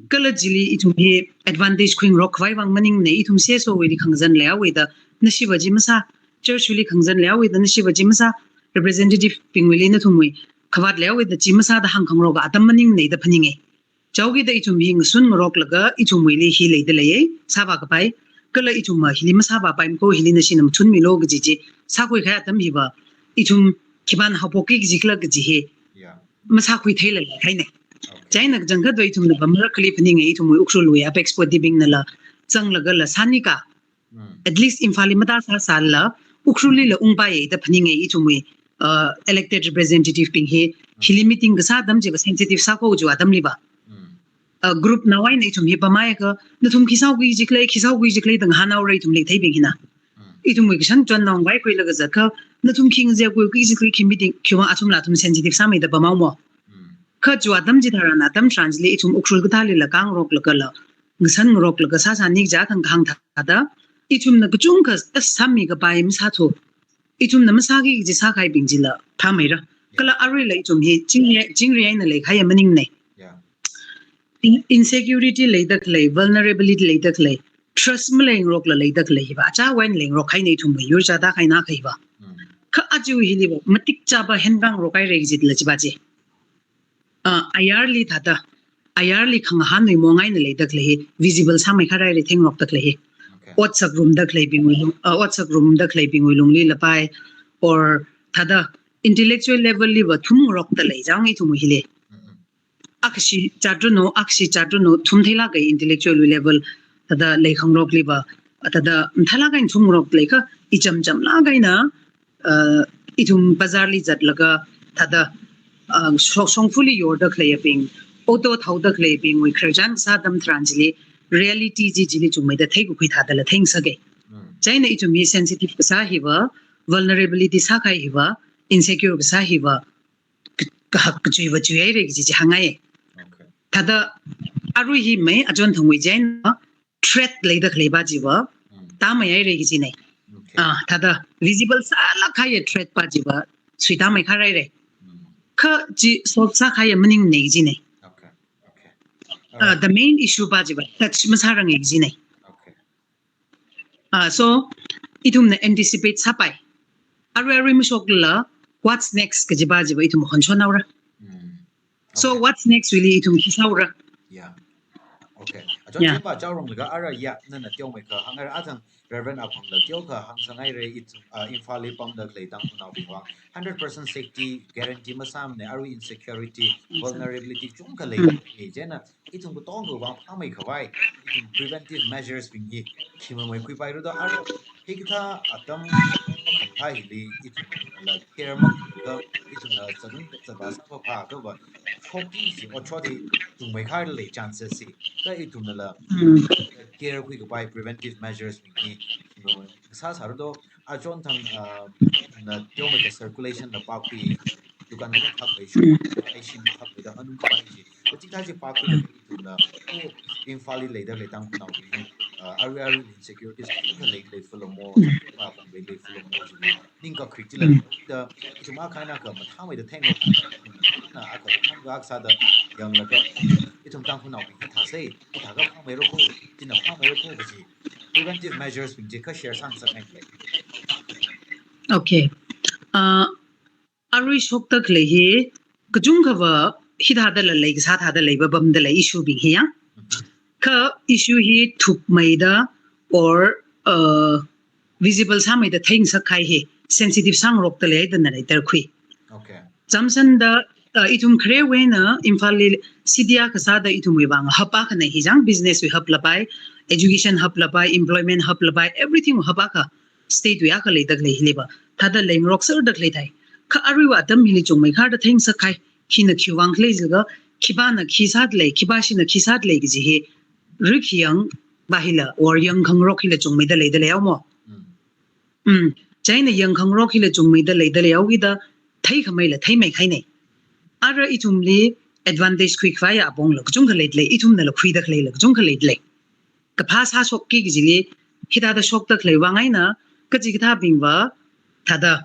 Kala chili ithum hi advantage khuingarok khavai vang maningmana, ithum C S O wuili khangazan leihaowa da, nashiva chi masā, church wuili khangazan leihaowa da, nashiva chi masā, representative bingwuili nathumwui khavāt leihaowa da, chi masāda hāngkhangaroka atam maningmana da phaninga. Chaokida ithum hi ngasun ngaroklaga ithumwuili hi leida leiya, sāvā kapai, kala ithumva hili masāvā paimako, hili nashina mathun milu kaji chi, sākhui kahai atam hiva, ithum khipāna haophokki kajikhala kaji hi, masākhui theilala kahaina. Chieina kachangkhatva ithumna va marakhali phaninga, ithumwui Ukhrulwui apex body bingnala zanglagala sānika. At least Imphalli mathāsāsālala, Ukhrullila ungpaiya da phaninga ithumwui, uh, elected representative bing hi, hili meeting kasā atam chiva sensitive sāko chiwui atamliva. Uh, group nao eina ithum hi pamhaiakha, nathum khi sākhui jikhala, khi sākhui jikhala da ngahānhaora ithumli katheibing hina. Ithumwui kashan chon naongaikhuilaga zatkha, nathum khi ngazekkhui jikhala khi meeting, khiwui vang athumla athum sensitive sāmeida pamhaomo. Kha chiwui atam chitharan atam tharan chili ithum Ukhrul kathālila kāngaroklagala, ngasan ngaroklaga sāsāni kaja athang kahāng thāda, ithumna kachungkha sāmi kapai masāthu. Ithumna masāki kaji sākahaibing chila phāmeira. Kala aruila ithum hi chingri, chingri eina leikahaiya maningmana. In-, insecurity leida khalei, vulnerability leida khalei, trust maleingarokla leida khalei hiva, achāwui eina leingarok kahaina ithumwui yur chāda kahaina kahiva. Kha aja hiliva, matik chāva henkāngarok haira kajila chiva chi. Uh, ayarli thāda, ayarli khangahānwui mong eina leida khalei hi, visible sāmeikharhaira theingarokda khalei hi. Ot sakrumda khaleibingwui lung, uh, ot sakrumda khaleibingwui lungli lapai, or thāda intellectual level liva thumngarokda lei chang ithumwui hili. Akhashi chatrunu, akhashi chatrunu, thumtheilāka intellectual level, thāda leikhangarokliva, thāda matheilāk eina thumngarokda leikha, icham chamlāk eina, uh, ithum bazarli zatlaga, thāda, uh, shong-, shongfali yorda khaleibing, auto thaoda khaleibingwui khararchan kasā atam tharan chili, reality chi chili chungmeida theikakhui thādala theingasaka. Chieina ithum hi sensitive kasā hiva, vulnerability sākahai hiva, insecure kasā hiva, ka-, kahak kachuiva chuihaira kaji chi hāngngaiya. Thāda arui hi mai achon thangwui chieina threat leida khaleiva chiva, tāmeihaira kajina. Ah, thāda visible sālāk kahaiya threat va chiva, suitāmeikharhaira. Kha chi solve sākahaiya maningmana kajina. Uh, the main issue va chiva, touch masāranga kajina. Ah, so, ithumna anticipate sāpai. Arui arui mashoklala, what's next kajiva chiva ithum honchonhaora. So, what's next really ithum khi sāhaora. Yeah. Okay. Achon chiva chaoronglaga ara ya, nana teomeikha hāngngaira athang Reverend Aphangla teokha hāngsāngaira ithum, uh, Imphalli pamda khalei Tangkhulnaobing vang. Hundred percent safety guarantee masāmana, arui insecurity, vulnerability chungkha lei. Chieina, ithum katongawui vang phāmeikhavai, ithum preventive measures bing hi, khi mamei khuipairu da, ara, hikathā atam, khamthā hili, ithumla care makhuilaga, ithumla chadun chada sāpha pha kava, shokki kaji, otshot hi, chungmeikharlei chances hi, kha ithumnala, care khuikapai preventive measures bing hi, khi mamei sāsāra do, achon thang, ah, na teomeida circulation na pākhui, dukan na thak bai shu, ai shin thak bai da anung kapai chi. Kachikathā chi pākhui da ithumna, oh, Imphal li leida lei Tangkhulnaobing, ah, arui arui insecurities kachungkha lei lei fulomo, ah, pang lei lei fulomo chi. Ningkakhui chila, da, ithum akha eina akha mathāmeida theingarok, na akha thang ga sāda yanglaga, ithum Tangkhulnaobing hithāsei, hithākha phāmeira ko, china phāmeira ko kaji preventive measures bing chi kha share sāngasakngai lei. Okay. Ah, arui shokda khalei hi, kachungkhava hithādala lei, kasā thāda lei, ba pamda lei issue bing hi ya. Kha issue hi thukmeida or, uh, visible sāmeida theingasak kahai hi sensitive sāngarokda lei da na leitarkhui. Okay. Chamsanda, uh, ithum kharewui eina Imphal li city akha sāda ithumwui vang hub akha nei hi chang, business wui hub lapai, education hub lapai, employment hub lapai, everything wui hub akha, state wui akha leida khalei hili va thāda leingarok serda khalei thai. Kha aruiva atam hili chungmeikharda theingasak kahai hina khiwui vang khalei jilaga, khipāna khi sāda lei, khipāshina khi sāda lei kaji hi, rikhi yang ba hila, or yangkhangarok hila chungmeida leida leihaomo. Mm. Mm. Chieina yangkhangarok hila chungmeida leida leihaokida, theikhameila theimei kahainei. Ara ithumli advantage khuikhavai apongla kachungkha leida lei, ithumnala khuida khaleila kachungkha leida lei. Kaphā sāshokki kajili, hithāda shokda khalei vang eina, kachikathābingva, thāda,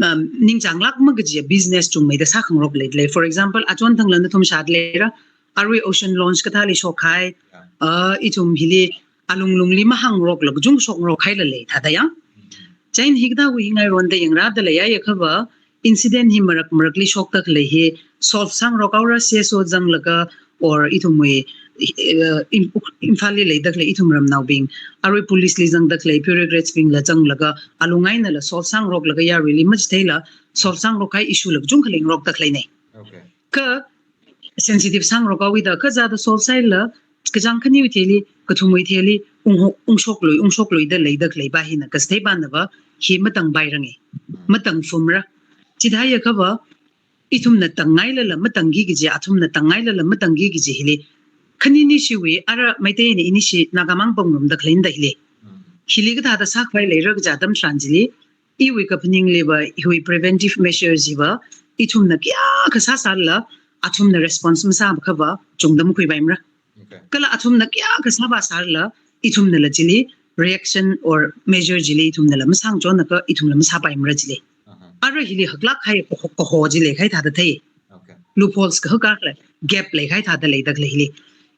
um, ningchānglāk makaji business chungmeida sākhangarok leida lei. For example, achon thangla nathum shāda leira, arui ocean launch kathāli shokhai, uh, ithum hili alunglungli mahāngarokla kachungkha shokngarok haila lei, thāda yang. Chieina hikathāwui hi ngaironda yangrāda leiya, yakhava, incident hi marak marakli shokda khalei hi solve sāngarok haora, C S O zanglaga, or ithumwui, eh, Im-, Imphal li leida khalei ithum ramnaobing, arui police li zangda khalei bureaucrats bingla zanglaga, alung einala solve sāngaroklaga yaruili machitheila solve sāngarok kahai issue la kachungkha leingarokda khaleinei. Okay. Kha sensitive sāngarok haowida, kha zada solve sāhaila, kachāng khaniwui thili, kathumwui thili, ungho-, ungshoklui, ungshokluida leida khalei ba hina kasthei banava, hi matangpairanga, matangfumra. Chithāya khava, ithumna tangngailala matangki kaji, athumna tangngailala matangki kaji hili, khanini shiwui, ara Meitei eina ini shi Nagamang pangrumda khalei da hili. Mm. Hili kathāda sākhavai leira kaja atam tharan chili, iwui kaphaningliva, hiwui preventive measures hiva, ithumna kayākha sāsālala, athumna response masākhava, chungda makhuipaimara. Okay. Kala athumna kayākha sāvāsālala, ithumnala chili, reaction or measure chili, ithumnala masāngachonakha, ithumla masāpaimara chili. Uh-huh. Ara hili haklāk kahai kaho, kaho chi leikahai thāda thei. Okay. Loopholes kahak akhala, gap leikahai thāda leida khalei hili.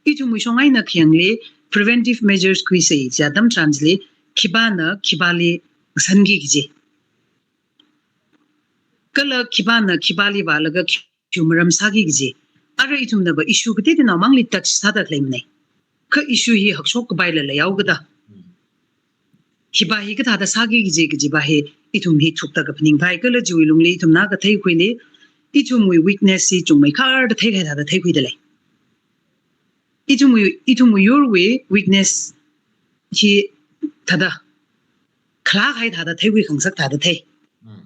Ithumwui shong eina khayangli, preventive measures khuisei kaja atam tharan chili, khipāna khipāli sanki kaji. Kala khipāna khipāli vālaga khi-, khiwui maram sāki kaji. Ara ithumnava issue kateonaomangli touch sāda khalei manei. Kha issue hi hakshok kapaila leihaokida. Khipā hi kathāda sāki kaji, kaji ba hi ithum hi thukda kaphaningpai, kala chiwui lungli ithumna katheikhuili, ithumwui weakness hi chungmeikharda theikahai thāda theikhuida lei. Ithumwui, ithumwui yurwui weakness hi thāda, khalā kahai thāda theikhui khangasak thāda thei. Mm.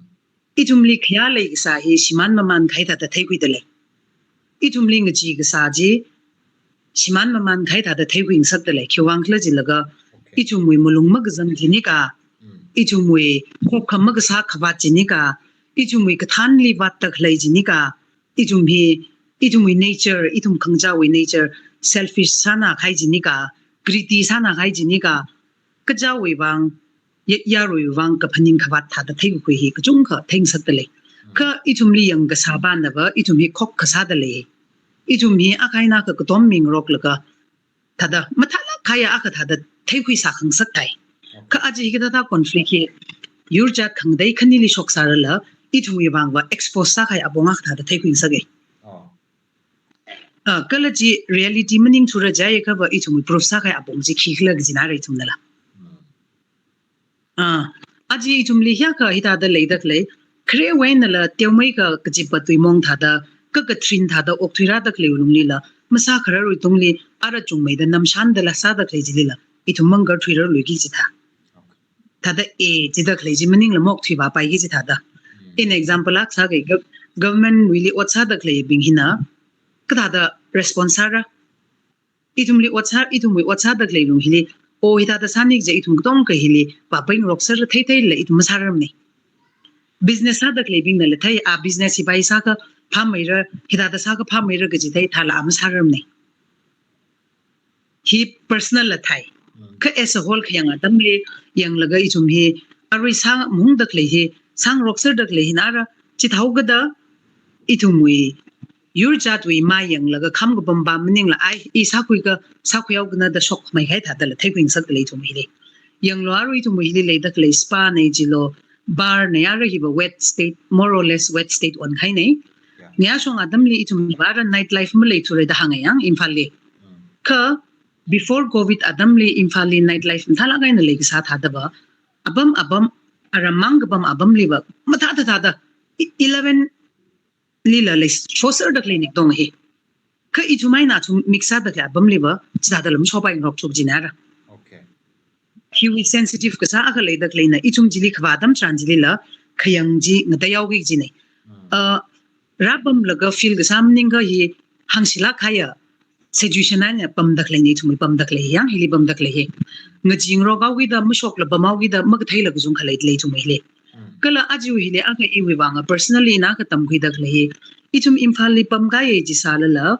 Ithumli khayā leikasā hi shimān mamān kahai thāda theikhuida lei. Ithumli ngachee kasā chi shimān mamān kahai thāda theikhui ngasakda lei. Khiwui vang khala jilaga, okay, ithumwui malung makazang jinika, mm, ithumwui khokkham makasā khavāt jinika, ithumwui kathānli vātda khalei jinika, ithum hi, ithumwui nature, ithum khangachaowui nature, selfish sāna kahai jinika, greedy sāna kahai jinika, kachaowui vang, ya-, yaruiwui vang kaphaning khavāt thāda theikhui hi kachungkha theingasakda lei. Mm. Kha ithumli yangkasā banava, ithum hi khokkha sāda lei. Ithum hi akha eina akha katom mingaroklaga, thāda, mathālāk kahaiya akha thāda theikhui sākhangasak thai. Okay. Kha aja hikathāda conflict hi, yur jat khangatei khanili shoksārala, ithumwui vangva expose sākahai apong akha thāda theikhui ngasaka. Oh. Ah, kala chi reality maningthura jiakha va ithumwui proof sākahai apong chi khikhala kajina rei ithumnala. Mm. Ah, aja ithumli hiyākha hithāda leida khalei, kharewui einala teomeikha kachipa tuimong thāda, kakatharin thāda okthuirāda khalei lunglila, masākhararwui tungli, ara chungmeida namshāndala sāda khalei chilila, ithum mangarthuirarluiki chithā. Okay. Thāda e, chithā khalei chi maningla maokthuivāpaiki chithāda. Hmm. In example akha sāki, gov-, government wuili ot sāda khaleibing hina, kathāda response sāra. Ithumli ot sā, ithumwui ot sāda khalei lung hili, O hithāda sāni kaja ithum katongkha hili vāpaingarokser theitheila ithum masārarmana. Business sāda khaleibingnala thei, a business hi bai sākha phāmeira, hithāda sākha phāmeira kaji thei, thāla a masārarmana. Hi personal la thei. Kha as a whole khayang atamli yanglaga ithum hi arui sāmahungda khalei hi, sāngarokserda khalei hina ara, chithāhaokida ithumwui yur jatwui mā yanglaga kham kapam pam maningla ai, i sākhuika, sākhuihaokana da shokmei kahai thādala theikhuingasakda lei ithum hili. Yanglu arui ithumwui hili leida khalei spa nei jilo, bar nei, ara hiva wet state, more or less wet state onkahaina. Yeah. Nayashong atamli ithum hiva ara night life maleithura da hānga yang Imphalli. Mm. Kha before covid atamli Imphalli night life mathālāk eina leikasā thādava, apam apam, aram mang kapam apamliva mathāda thāda, e-, eleven lila leishoserda khalei nikdong hi. Kha ithum eina athum mix sāda khalei apamliva chithādala mashopaingarokthura kajina ara. Okay. Hiwui sensitive kasā akha leida khaleina, ithum chili khavā atam tharan chilila khayang chi ngateihaoki kajina. Mm. Uh, rāpamlaga feel kasā maningakha hi hāngshilāk kahaiya situation eina pamda khaleina, ithumwui pamda khalei yang, hili pamda khalei hi. Ngachee ngarokhaokida, mashokla pamhaokida, makatheila kachungkha leida lei ithumwui hili. Mm. Kala aja hili akha iwui vang personally ina katamkhuida khalei hi, ithum Imphalli pamkahai chi sālala,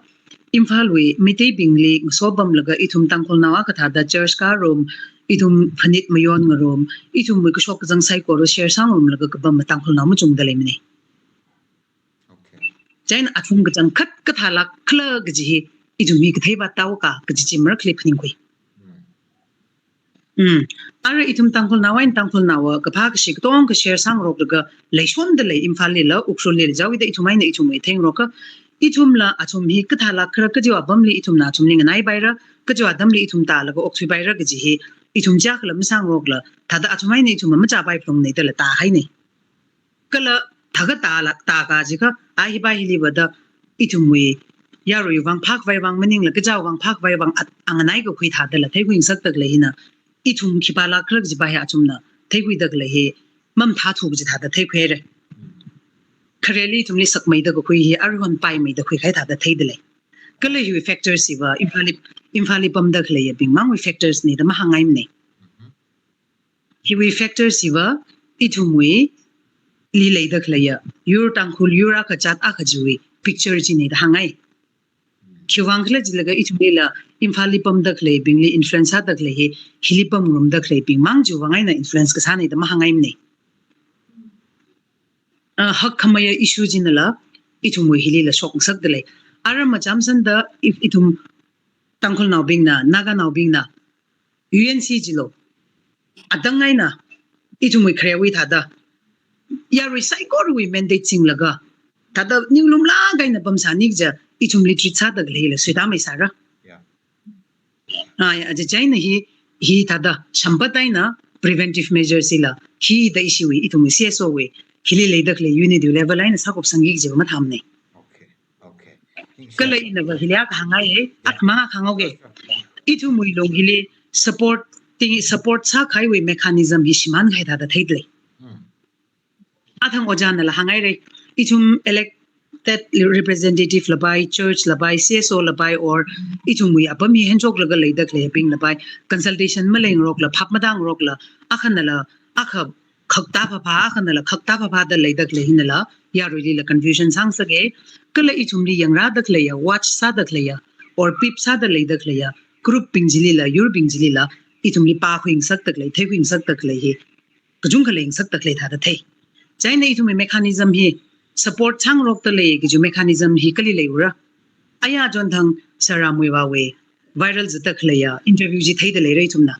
Imphalwui Meiteibingli ngaso pamlaga ithum Tangkhulnao akha thāda church kārum, ithum phanit mayon ngarum, ithumwui kashok kazang saikora share sāngarumlaga kapam Tangkhulnao machungda leimana. Okay. Chieina athum kachangkhat kathālāk khala kaji hi ithum hi kathei vāthaoka kaji chi marakhali phaningkhui. Mm. Mm. Ara ithum Tangkhulnao eina Tangkhulnaowa kaphā kashi katongkha share sāngaroklaga leishonda lei Imphalli la, Ukhrullila, jaowuida ithum eina ithumwui theingarokakha, ithumla athum hi kathālāk khala, kaja apamli ithumna athumli nganaipaira, kaja atamli ithum tālaga okthuipaira kaji hi ithum chiyākhala masāngarokla, thāda athum eina ithum machāpai phalungnei dala tāhaina. Kala thākha tālāk, tākā jiakha, a hi bai hiliva da, ithumwui yaruiwui vang phākhavai vang maningla, kajawui vang phākhavai vang at-, anganai kakhui thādala theikhuingasakda khalei hina, ithum khipālāk khala kaji bai hi athumna theikhuida khalei hi mamathāthu kaji thāda theikhuihaira. Khareli ithumli sakmeida kakhui hi aruihon paimeida khuikahai thāda theida lei. Kala hiwui factors hiva Imphalli, Imphalli pamda khaleiyabing mangwui factors na da mahāngngaimana. Hiwui factors hiva ithumwuili leida khaleiya yur, Tangkhul yur akha jat akha chiwui picture china da hāngngai. Khiwui vang khala jilaga ithumlila Imphalli pamda khaleibingli influence sāda khalei hi, hili pamngarumda khaleibing mang chiwui vang eina influence kasāna da mahāngngaimana. Ah, hakkhameiya issue chinala ithumwui hilila shokngasakda lei. Ara machamsanda if ithum Tangkhulnaobingna, Naganaobingna, U N C chilo, atang eina ithumwui kharewui thāda yarui saikorawui mandate singlaga, thāda ninglumlāk eina pamsāni kaja ithumli treat sāda khaleila suitāmei sāra. Yeah. Ai, aja chieina hi, hi thāda shampat eina preventive measures hila, hi da ishiwui, ithumwui C S O wui, hili leida khalei unit wui level eina sākupsangki kajiva mathāmana. Okay, okay. Kala inava hili akha hāngngai, yeah, akhamang akha hānghaoga. Sure, sure. Ithumwui lung hili support, ting support sākahaiwui mechanism hi shimānkahai thāda theida lei. Hmm. Athang ojānala hānghaira, ithum elected representative la bai, church la bai, C S O la bai, or ithumwui apam hi henchoklaga leida khaleibing la bai, consultation maleingarokla, phap matāngarokla, akhanala akha khakta phapha, akhanala khakta phapha da leida khalei hinala yaruilila confusion sāngasaka. Kala ithumli yangrāda khaleiya, watch sāda khaleiya, or peep sāda leida khaleiya group bing chilila, yurbing chilila, ithumli pākhuingasakda khalei, theikhuingasakda khalei hi kachungkha leingasakda khalei thāda thei. Chieina ithumwui mechanism hi support sāngarokda lei kaji mechanism hi kali leiura? Aya chonthang Sir Ramwui vāwui viral zatda khaleiya interview chi theida leira ithumna.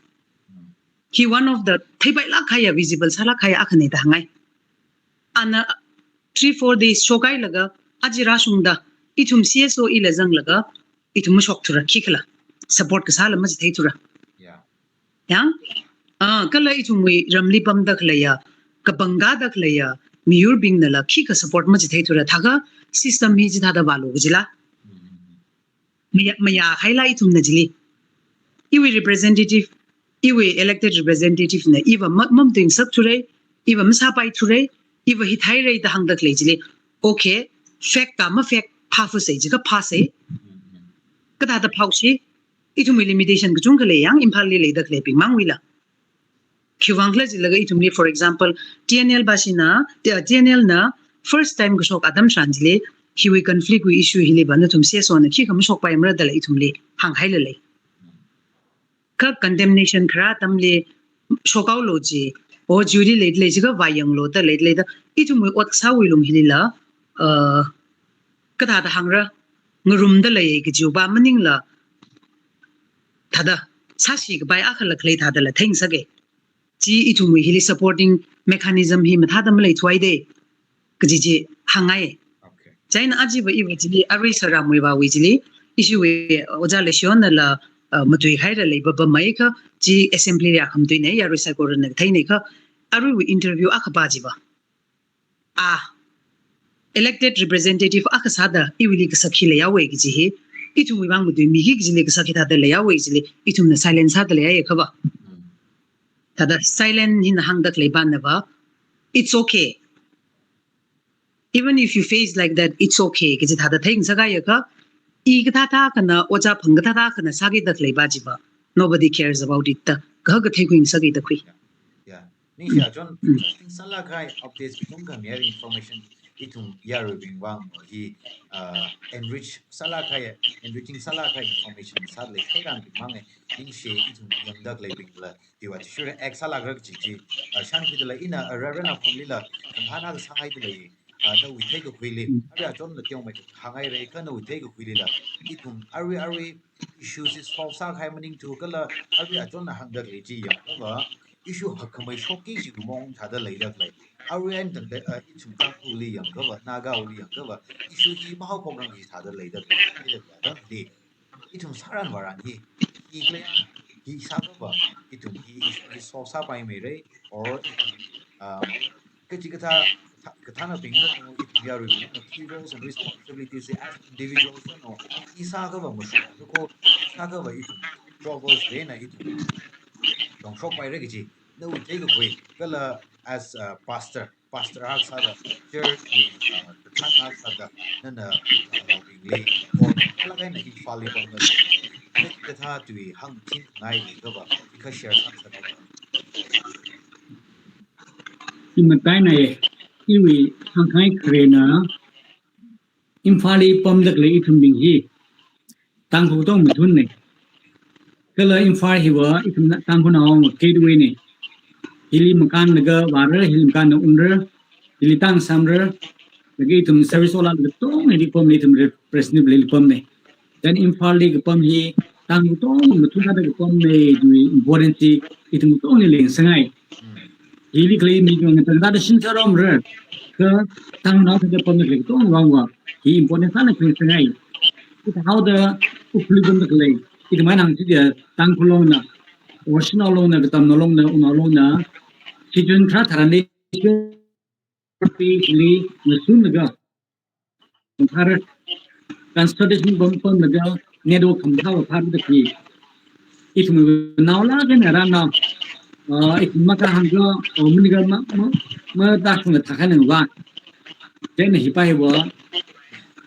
Hi one of the theipailāk kahaiya, visible sālāk kahaiya akhana da hāngngai. Ana three, four days shokhailaga aja rāshungda ithum C S O ila zanglaga ithum mashokthura, khikhala support kasāla machitheithura. Yeah. Yang? Ah, kala ithumwui ramli pamda khaleiya, kapangkāda khaleiya miyurbingnala khikha support machitheithura, thākha system hi chithāda vālu kajila. Mm. Maya, mayāhaila ithumna chili. Iwui representative, iwui elected representative na iva ma-, mamatuingasakthura, iva masāpaithura, iva hithāhaira da hāngda khalei chili. Okay, fake ka mafake phāfusei jiakha phāsei. Kathāda phāhaosi? Ithumwui limitation kachungkha lei yang, Imphalli leida khaleibing mangwuila. Khiwuivang khala jilaga ithumli, for example, T N L bashina, T-, T N L na first time kashok atam tharan chili, hiwui conflict wui issue hiliva nathum C S O na khikha mashokpaimara dala ithumli hānghaila lei. Kha condemnation khara atamli shokhaolu ji, o jury leida lei jiakha vāyanglu da leida leida, ithumwui ot kasāwui lung hilila, uh, kathāda hāngra, ngarumda lei kajiva maningla, thāda sāshikapai akhala khalei thādala theingasaka. Chi ithumwui hili supporting mechanism hi mathāda maleithuaida kaji chi hāngngai. Okay. Chieina ajiva iva chili, arui sir Ramwui vāwui chili, ishiwui Ojā Leishiyonnala, uh, matuihaira leiva pammeikha, chi assembly li akhamatuina, yarui saikorana theinakha, aruiwui interview akha pā jiva, a elected representative akha sāda iwuili kasak hi leihaowa kaji hi, ithumwui vang matuimiki kajili kasak hithāda leihaowa kajili, ithumna silence sāda leihaiakhava. Mm. Thāda silent hina hāngda khalei pānava, it's okay. Even if you face like that, it's okay kaji thāda theingasakaiakha, i kathāda akhana, ojā phang kathāda akhana sākida khaleiva jiva, nobody cares about it da, kathāda theikhuingasaka da khui. Yeah. Yeah. Ningshi achon, mm, interesting sālāk kahai updates, kachungkha mayar information ithum yaruibing vang hi, uh, enrich sālāk kahai, enriching sālāk kahai information sāda lei, theirāngbing mang e, ningshi ithum yangda khaleibingla, hiva chi sure act sālākra kaji chi, uh, shānkhuidalei. Ina, uh, Reverend Aphamlila, kamhāna kasāngaidalei, uh, nawui theikakhuili, mm, arui achonna teomeikha hānghaira, kha nawui theikakhuilila, ithum arui arui issue chi solve sākahai maningthu kala, arui achonna hāngda khalei chi yangkhavā, issue hakkhamei shokki kaji mong thāda leida khalei. Arui eina tangda, uh, ithum Tangkhulli yangkhavā, Nagawuili yangkhavā, issue hi mahaophokrang kaji thāda leida khalei. Leida khalei atamli, ithum sāran vāran hi, hi khalei, hi sākhavā, ithum hi issue hi solve sāpaimeira, or, um, kachikathā, kathā, kathānabingna, ithum yaruibingna key roles and responsibilities as individuals na, i sākhavā mashokko, sākhavā ithum troubles leina ithum tongshokpaira kaji, nawui theikakhui, kala as a pastor, pastor akha sāda, church wui, uh, kathān akha sāda, nana, uh, naobingli, or kala kaina Imphalli pamda, kachikathā tui hāngchinngai leiakhava, i kha share sāsāra. Imataina e, iwui hāngkhangai kharena, Imphalli pamda khalei ithumbing hi, Tangkhul katong mathunna. Kala Imphal hiva ithumna Tangkhulnaowui gateway na. Hili makānlaga vāra, hili makānlaga ungra, hili tang samra, laga ithum service olaga tong hili pamli, ithum representative hili pamna. Then Imphalli kapam hi Tangkhul katong mathun sāda kapamna, chiwui importance hi ithum katongli leisāngai. Hili khalei mi ngatangda shin sāromra, kha Tangnao thāda pamda khalei katong vangva, hi important sāna khalei sāngai. Ithāhaoda Ukhrulli pamda khalei, ithum mai nang chi dia Tangkhul longna, or Shanao longna, Katamnao longna, Unao longna, situation kharā tharan de, hili ngasunlaga, thāra, consultation pam pamlaga, network khamathā phāda khi. Ithum naolāk eina rānao, uh, ithum makahāngkha, uh, manika ma, ma, matāshungla thākhanangva. Then hipa hiva,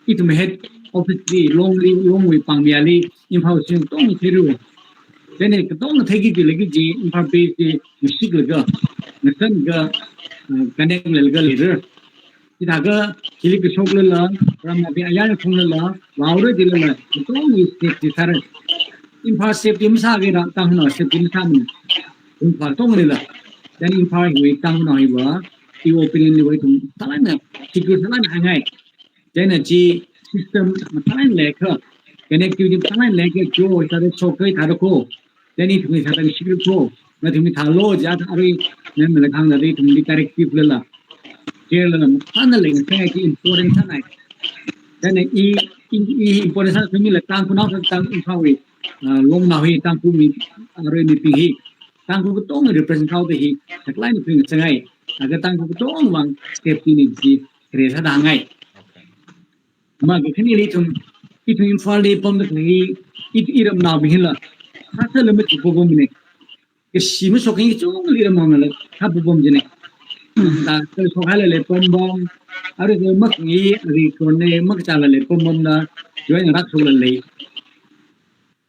ithum head office li, Longli, Longwui pāngmiyāli, Imphal sing katong theiru. Then katong theiki jilagi ji, Imphal base ji, mashiklaga, ngasanlaga, uh, connect leilaga leira. Chithākha, hili kashoklala, ramnaobing ayar phunglala, vāura jilala, katongwui safety sāra. Imphal safety masākida, Tangkhulnao safety masāmana. Imphal katonglila. Then Imphal hiwui Tangkhulnao hiva, iwui opinion liva ithum sālāna, secure sālāna hāngngai. Then chi system mathālāk leiakha, connectivity mathālāk leiakha, jo, sāda shokkhui thāda ko. Then ithumwui sāda shikri ko, nathumwui thālo jiakha arui, nana malakāngda ithumli directive lala, care lala, mathāna leingasai chi important sānai. Then i, i, i important sākhamila Tangkhulnao sā Tang Imphalwui, uh, longnao hi, Tangkhul mi, arui mibing hi, Tangkhul katong represent sāhaoda hi, taklai ni ping sāngai, laga Tangkhul katong vang safety na chi, kharei sāda hāngngai. Okay. Makakhaneli ithum, ithum Imphalli pamda khalei, i, iramnaobing hila, hāsāla machuk pamna. Kashi mashok kachungli iramnaonala, hāpam jina. Da, kashok hailala pam pam, arui makhangai, arui kone, makachālala pam pamna, join rāshokla lei.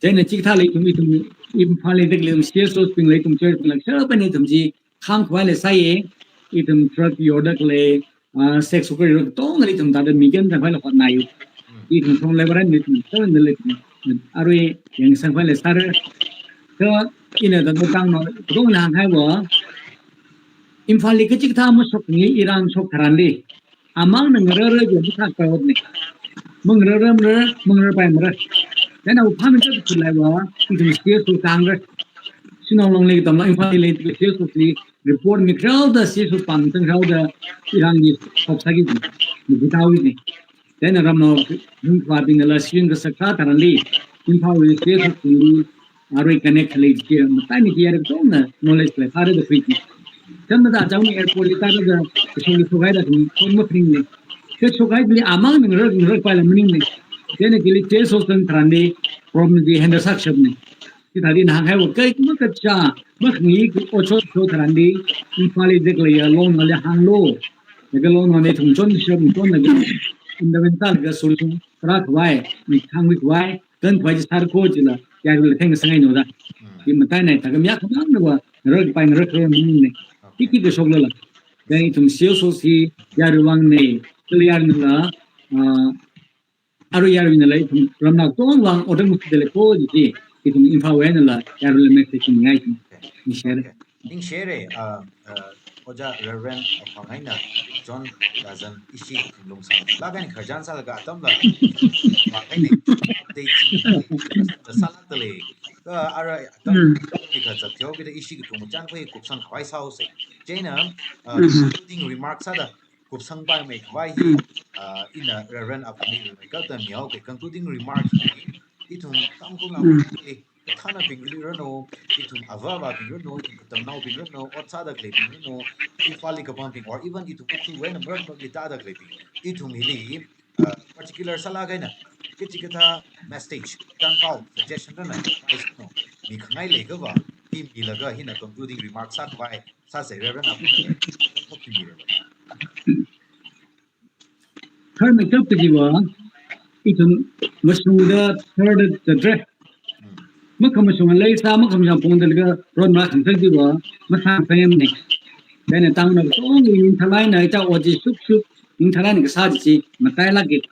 Chieina chikathā lei ithum, ithum Imphal li dek lei ithum C S Os bing lei ithum church bing lei shapani ithum chi khangkhavai lei sāya, ithum truck yorda khalei, ah, sex worker yorda katongali ithum thāda migan sangkhavai lei hotnai. Ithum song lei varan ithum shapani lei ithum arui yangsangkhavai lei sāra. Kha ina thāda tangna, katongali hānghaiva, Imphal li kachikathā mashokngai, irān shok tharanli, amangna ngararra jam thak pa hotnai. Mangararra mara, mangararpai mara. Then au phamin ta khulaiva, ithum C S O tangra. Shillong Long lei katamla Imphal li lei C S O li report mikharāoda C S O pāng tangharāoda irān li shok sāki, mabithaoki. Then ramnao hung khavai bingnala siyun kasak sā tharanli, Imphal li C S O li arui connect khalei chi, mataimei chi yarek tongna knowledge lei sāra da khuiki. Chānmada chāngmi airport li tāda da, kashok li shokhaida ithum kon maphaningnei. Kha shokhaili amangna ngarar, ngararpaila maningnei. Chieina chili C S O tharanli problem chi handle sāshapnei. Chithāda ina hānghaiva kaikha makacha, makhangai kacho cho tharanli, Imphal li dek leiya longnaoli hānglu. Laga longnao ne thungchon shap chon laga, unda ven talaga solution rākhavai, mi thangkhavai, kankhavai chi sāra kho chila, yaruila theng sāngai no da. Chi matainai thākha mi akhamang nava, ngararpai ngarar ngarar maningnei. Khikhi kashoklala. Then ithum C S O chi yarui vāngnei, kala yaruinala, ah, arui yaruinala ithum ramnao tongwui vāng otram mukhida lei kho chi, ithum Imphal wui einala yaruila message ngai ithum. Ningshire. Okay. Ningshire, ah, ah, Ojā Reverend Aphang eina John Dazan ishi kathum lungsang. Laga eina khararchan sālaga atamla, ma kaine, update chi, sālākda lei. Kha ara atam, ika zatyo kida ishi kathum chān khui kupsangkhavai sāhaosei. Chieina, ah, concluding remarks sāda, kupsangpaimei khavai hi, ah, ina Reverend Aphangli mei kathum mihaoki concluding remarks hi, ithum Tangkhul naobingli, kathānabingli ranu, ithum avāvabing ranu, ithum katamnaobing ranu, ot sāda khaleibing ranu, Imphal li kapambing, or even ithum Ukhrulwui eina marān marānli tāda khaleibing, ithum hili, ah, particular sālaga eina, kachikathā message, chānpao, suggestion ranu, mikhangai leiakhava, hi milaga hina concluding remarks sākhavai, sāsei Reverend Aphang. Tharmeikap kajiva, ithum mashungda tharda zatra. Makhamashung leisā, makhamashung pongda laga ron makhangsang jiva, masāsangmanei. Chieina tangna katongli ningthalaina, ita ot chi shukshuk, ningthalaina kasā chi, matailāki.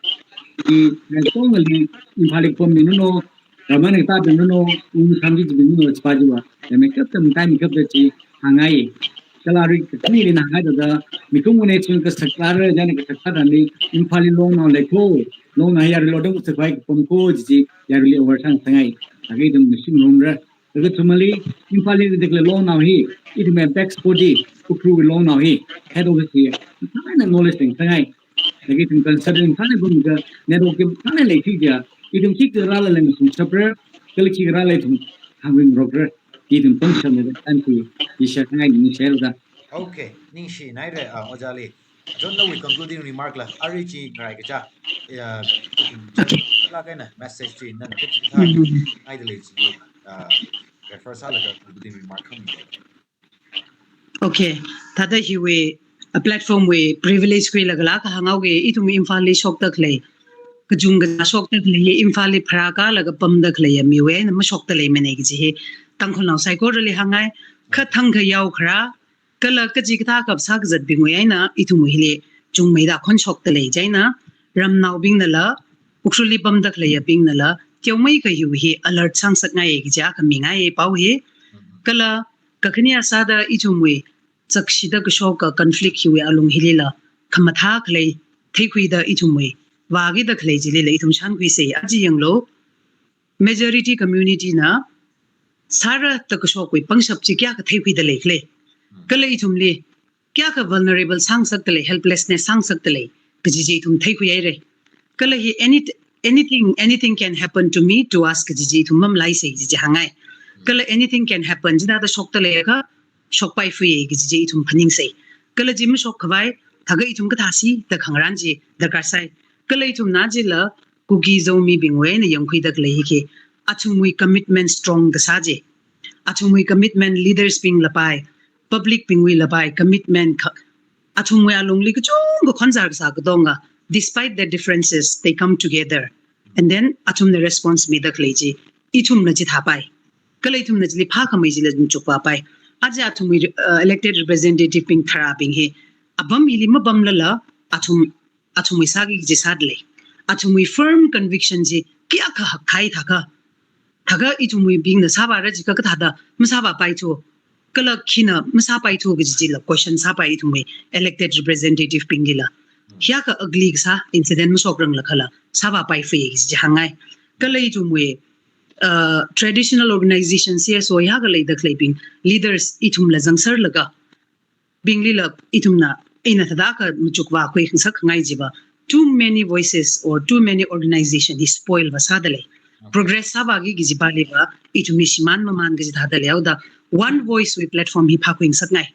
Chi, katongli Imphal li kapammibing ranu, ramana katābing ranu, ungsamki jibing ranu, chipa jiva, tharmeikapta, mataimeikapta chi hāngngai. Kala arui kakhaneli hāngngai thāda, mikumona chun kasak sāra, chieina kasak sā tharanli, Imphal li longnao lei kho, longnao yaruila otram muksakhavai kapam kho chi chi, yaruili aware sāngasakngai. Laga ithum mashing romra. Laga kathumali, Imphal li dek lei longnao hi, ithum apex body, Ukhrulwui longnao hi, head office hi, thāna knowledge leisāngai. Laga ithum consultant thāna bungda, network thāna leiki ja, ithum khikha rāla lei mashungshapra, kala khikha rāla ithum hāngmingarokra, ithum pāngshapna da, anti, isha khangai ningshilo da. Okay, ningshinaire, ah, Ojāli. John, nawui concluding remark la, arui chi ngarai kacha, ah, laga eina message chi nana kachikathā ngaida lei chi, ah, refer sālaga concluding remark khami. Okay, thāda hiwui, a platform wui privilege khuilaga la kahānghaoki, ithum Imphal li shokda khalei, kachungkha shokda khalei, Imphal li pharākalaga pamda khaleiya miwui eina mashokda leimanei kaji hi, Tangkhulnao saikorali hāngngai, kha thangkha yaokharā, kala kachikathā kap sākazatbingwui eina ithumwui hili chungmeida khon shokda lei chieina, ramnaobingnala, Ukhrulli pamda khaleiyabingnala, teomeikha hiwui hi alert sāngasakngai kaji akha mingaiya pao hi. Kala, kakhane sāda ithumwui, chakshida kashoka conflict hiwui alung hilila, khamathā khalei, theikhuida ithumwui, vākida khalei chilila ithum shānkhuisei, aja yanglu, majority community na, sāra da kashokwui pangshap chi kayākha theikhuida leikhala. Kala ithumli, kayākha vulnerable sāngasakda lei, helplessness sāngasakda lei, kaji chi ithum theikhuihaira. Kala hi any, anything, anything can happen to me, to us, kaji chi ithum mamalaisei kaji chi hāngngai. Kala anything can happen, chithāda shokda leiakha, shokpaifui kaji chi ithum phaningsei. Kala chi mashokkhavai, thākha ithum kathāsi da khangarān chi darkar sai. Kala ithumna chila, Kuki Zomibingwui eina yangkhuida khalei hi khi, athumwui commitment strong kasā chi. Athumwui commitment leaders bing lapai, public bingwui lapai, commitment kha, athumwui alungli kachungkha khonzar kasā katonga, despite their differences, they come together. And then, athumna response mida khalei chi, ithumna chithāpai. Kala ithumna chili phākhamei chila machukvāpai. Aja athumwui, uh, elected representative bing tharābing hi apam hili mapamlala athum, athumwui sāki kaji sādalei. Athumwui firm conviction chi kayākha hakkahai thākha. Thākha ithumwui bingna sāvāra jiakha kathāda masāvāpaithu. Kala khina masāpaithu kaji chila question sāpai ithumwui elected representative binglila. Hiyākha ugly kasā incident mashokranglakhala sāvāpaifei kaji chi hāngngai. Kala ithumwui, uh, traditional organization C S O hiyākha leida khaleibing leaders ithumla zangserlaga binglila ithumna eina thādakha machukvākhui khangasak khangai chiva too many voices or too many organization hi spoil vāsādalei. Progress sāvāki kaji paliva ithumwui shimān mamān kaji thādalei. Haoda one voice wui platform hi phākhui ngasakngai.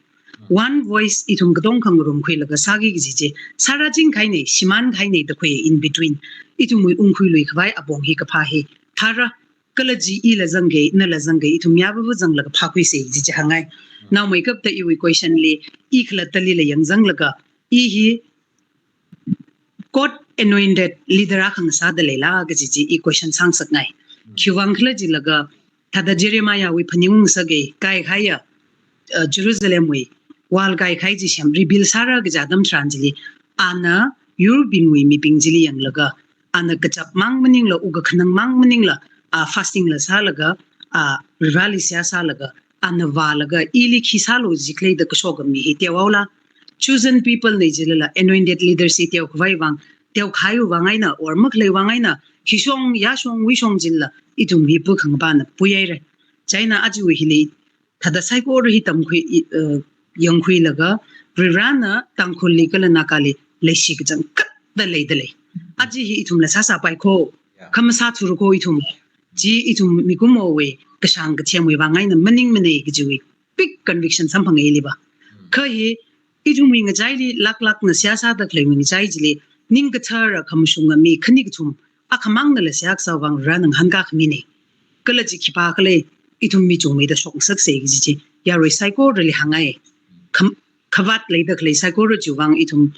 One voice ithum katonga khangarumkhuilaga sāki kaji chi sārāchingkahainei, shimānkahainei da khui in between. Ithumwui ungkhuiluikhavai apong hi kaphā hi thāra kala chi ila zangkei, nala zangkei, ithum yāvavu zanglaga phākhuisei kaji chi hāngngai. Naomeikapta iwui question li, i khalattali la yangzanglaga, i hi God anointed leader akha ngasādaleila kaji chi i question sāngasakngai. Khiwuivang khala jilaga, thāda Jeremiah wui phaningung ngasakei, kaikhaiya, uh, Jerusalem wui wall kaikhai chi shem rebuild sāra kaja atam tharan chili, ana yurbingwui mibing chili yanglaga, ana kachap mang maningla, wukkakhanang mang maningla, a, fasting la sālaga, a, Vareli seihā sālaga, ana vālaga, ili khi sālu jikhalei da kashoka mi hi teohaola. Chosen people nei jilala, anointed leaders hi teokhavai vang, teokhaiwui vang eina, or makhaleiwui vang eina, hishong, yāshong, wuishong jilala, ithum hi pukhangapana puihaira. Chieina aja hili, thāda saikora hi tamkhui, i, uh, yangkhuilaga, Varivarana Tangkhulli kala Nagali leishi kachangkhatta leidalei. Aja hi ithumla sāsāpai kho, khamasāthura kho ithum. Chi ithum mikumowui kashāng kathemwui vang eina maningmanei kajiwui big conviction samphanga iliva. Kha hi ithumwui ngachaili laklakna seihā sāda khaleiwui ngachai chili ningkathara khamashunga mi khani kathum akhamangnala seihā kasāwui vang Varena ngahānkā khaminei. Kala chi khipākhala ithum mi chungmeida shokngasaksei kaji chi yarui saikorali hāngngai. Kham-, khavāt leida khalei saikora chiwui vang ithum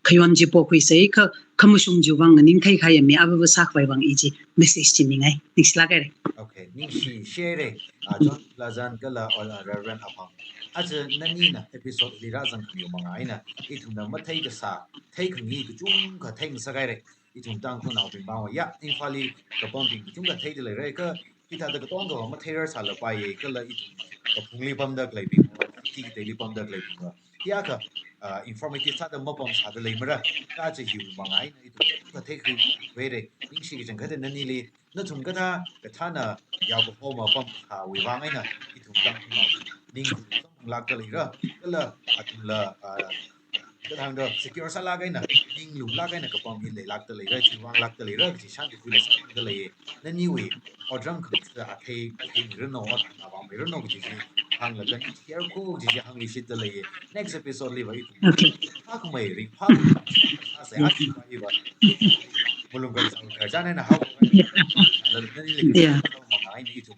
khayon chi pokhuisei, kha-, khamashung chiwui vang nganingthei kahaiya mi avāva sākhavai vang i chi message chi mingai. Ningshilāk haira. Okay, ningshi share. Ah, John Lazan kala, ah, Reverend Aphang. Aja nanina episode li rāzangkhamiwui vang eina ithumna mathei kasā, theikhangai kachungkha theingasakhaira. Ithum Tangkhulnaobing vang ya, Imphalli kapambing kachungkha theida leira, kha hithāda katonga matheirarsālapaiya, kala ithum kaphungli pamda khaleibing, city-li pamda khaleibing va, hiyākha, ah, informative sāda mapamsāda leimara, kha aja hiwui vang eina ithum kachungkha theikhuihaira, ningshi kachangkhatta nanili, nathum kathā, kathāna yaokahoma pamsāwui vang eina, ithum Tangkhulnao ning lākda leira, kala athumla, ah, kathāda secure sālāk eina, ninglumlāk eina kapam hi leilākda leira, chiwui vang lākda leira, kaji shānkakhuila sāda leiya. Naniwui otram khangasak athei, athei mirano, otram avā mirano kaji chi hānglaga ningshihaira kho kaji chi hāngluishitda leiya. Next episode liva ithum. Okay. Phākhamei ring, phākhamei sāsei, athei va. Malung kazang kazang eina hao. Yeah. Lala nanili. Yeah. Vang eina ithum,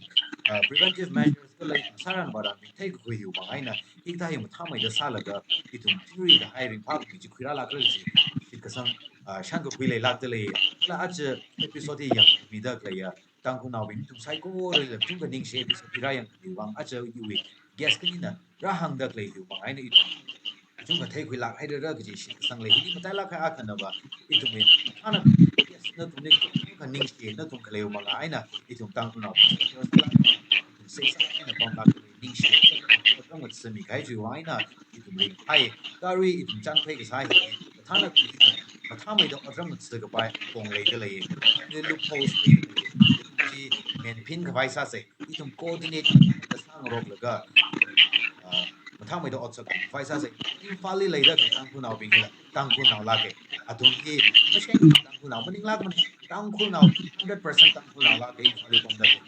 ah, preventive measures kala sāran vāran theikakhui hiwui vang eina, hikathā hi mathāmeida sālaga, ithum theory da hai ringphākhamei chi khuirālākra kaji shitkasang, ah, shānkakhui leilākda lei. Kala aja episode hi yangmida khaleiya Tangkhulnaobing ithum saikorali kachungkha ningshi, episode hi rāyangkhamiwui vang, aja iwui guest khanina rāhāngda khalei hiwui vang eina ithum kachungkha theikhuilāk hairara kaji shitkasang lei. Hili matailāk kahai akhana va, ithumwui, ana, yes, nathumli kachungkha ningshi, nathum khaleiwui vang eina ithum Tangkhulnao, ithum seihā eina pamlāk ningshi, otram ngathamikahai chiwui vang eina ithum ringphāya. Kha arui ithum chānphai kasā hi, mathāna, mathāmeida otram ngathakapai apong leida lei. Ni loophole chi, chi menphin khavai sāsei. Ithum coordinate kasā ngaroklaga, ah, mathāmeida otsak khavai sāsei. Imphalli leida Tangkhulnaobingla Tangkhulnao lāka. Athum hi masheng Tangkhulnao maninglākmana. Tangkhulnao, hundred percent Tangkhulnao lāka, Imphalli pamda lei.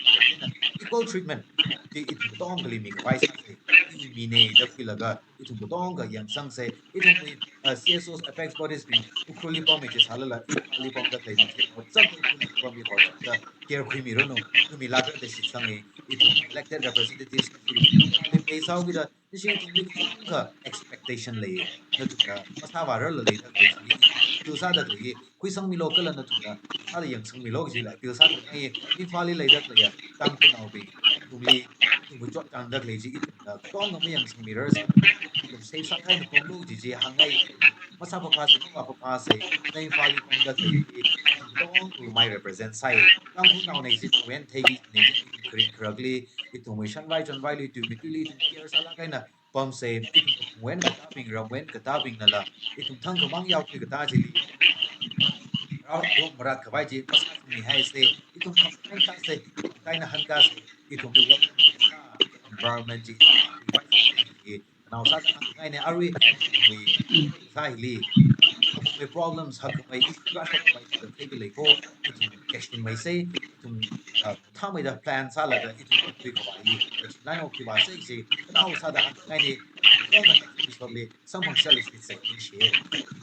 Equal treatment chi ithum katongali mikhavai sāsei. I minei da khuilaga ithum katonga yangsangsei. Ithumwui, uh, C S Os, apex bodies bing, Ukhrulli pammi chisālala, Imphalli pamda khalei mi, WhatsApp Ukhrulli pammi WhatsApp da care khuimiranu, khuimilākra da shitsanga. Ithum elected representatives, ithum pei sāhaokida, ishi ithumli kachungkha expectation lei. Nathumna masāvārarla leida khalei, appeal sāda khalei hi khuisangmilu kala nathumna sāda yangsangmilu jila appeal sāda ngai. Imphal li leida khalei Tangkhulnaobing, ithumli, ithumwui chotchāngda khalei chi ithumna katonga mayangsangmirar sā, ithum safe sākahai eina pamlu kaji chi hāngngai. Masāphaphasei, maphaphasei, na Imphal li pamda khalei hi katongawui represent sāi. Tangkhulnaona chi nawui eina theiki, na chi ithum kharing kharakli, ithumwui shanvai chonvaili, tui matuili ithum care sālāk eina pamsei. Ithum wui eina katābing, ramwui eina katābingnala ithum thangkhamang yaokhui katā chili, rao ro marat khavai chi masāmihaisei. Ithum khamang sāsei, kaina hankasei, ithum environment chi nao sāda hāngngaina. Arui ithumwui sāhili hakmei problems, hakmei issue, hakmei issue theikhalei ko, ithum action maisei, ithum, uh, thāmeida plan sālaga ithum khui khavai hi action lānao khuivāsei chi nao sāda hāngngaina. Katonga next episode li samphangsa, let's say, share.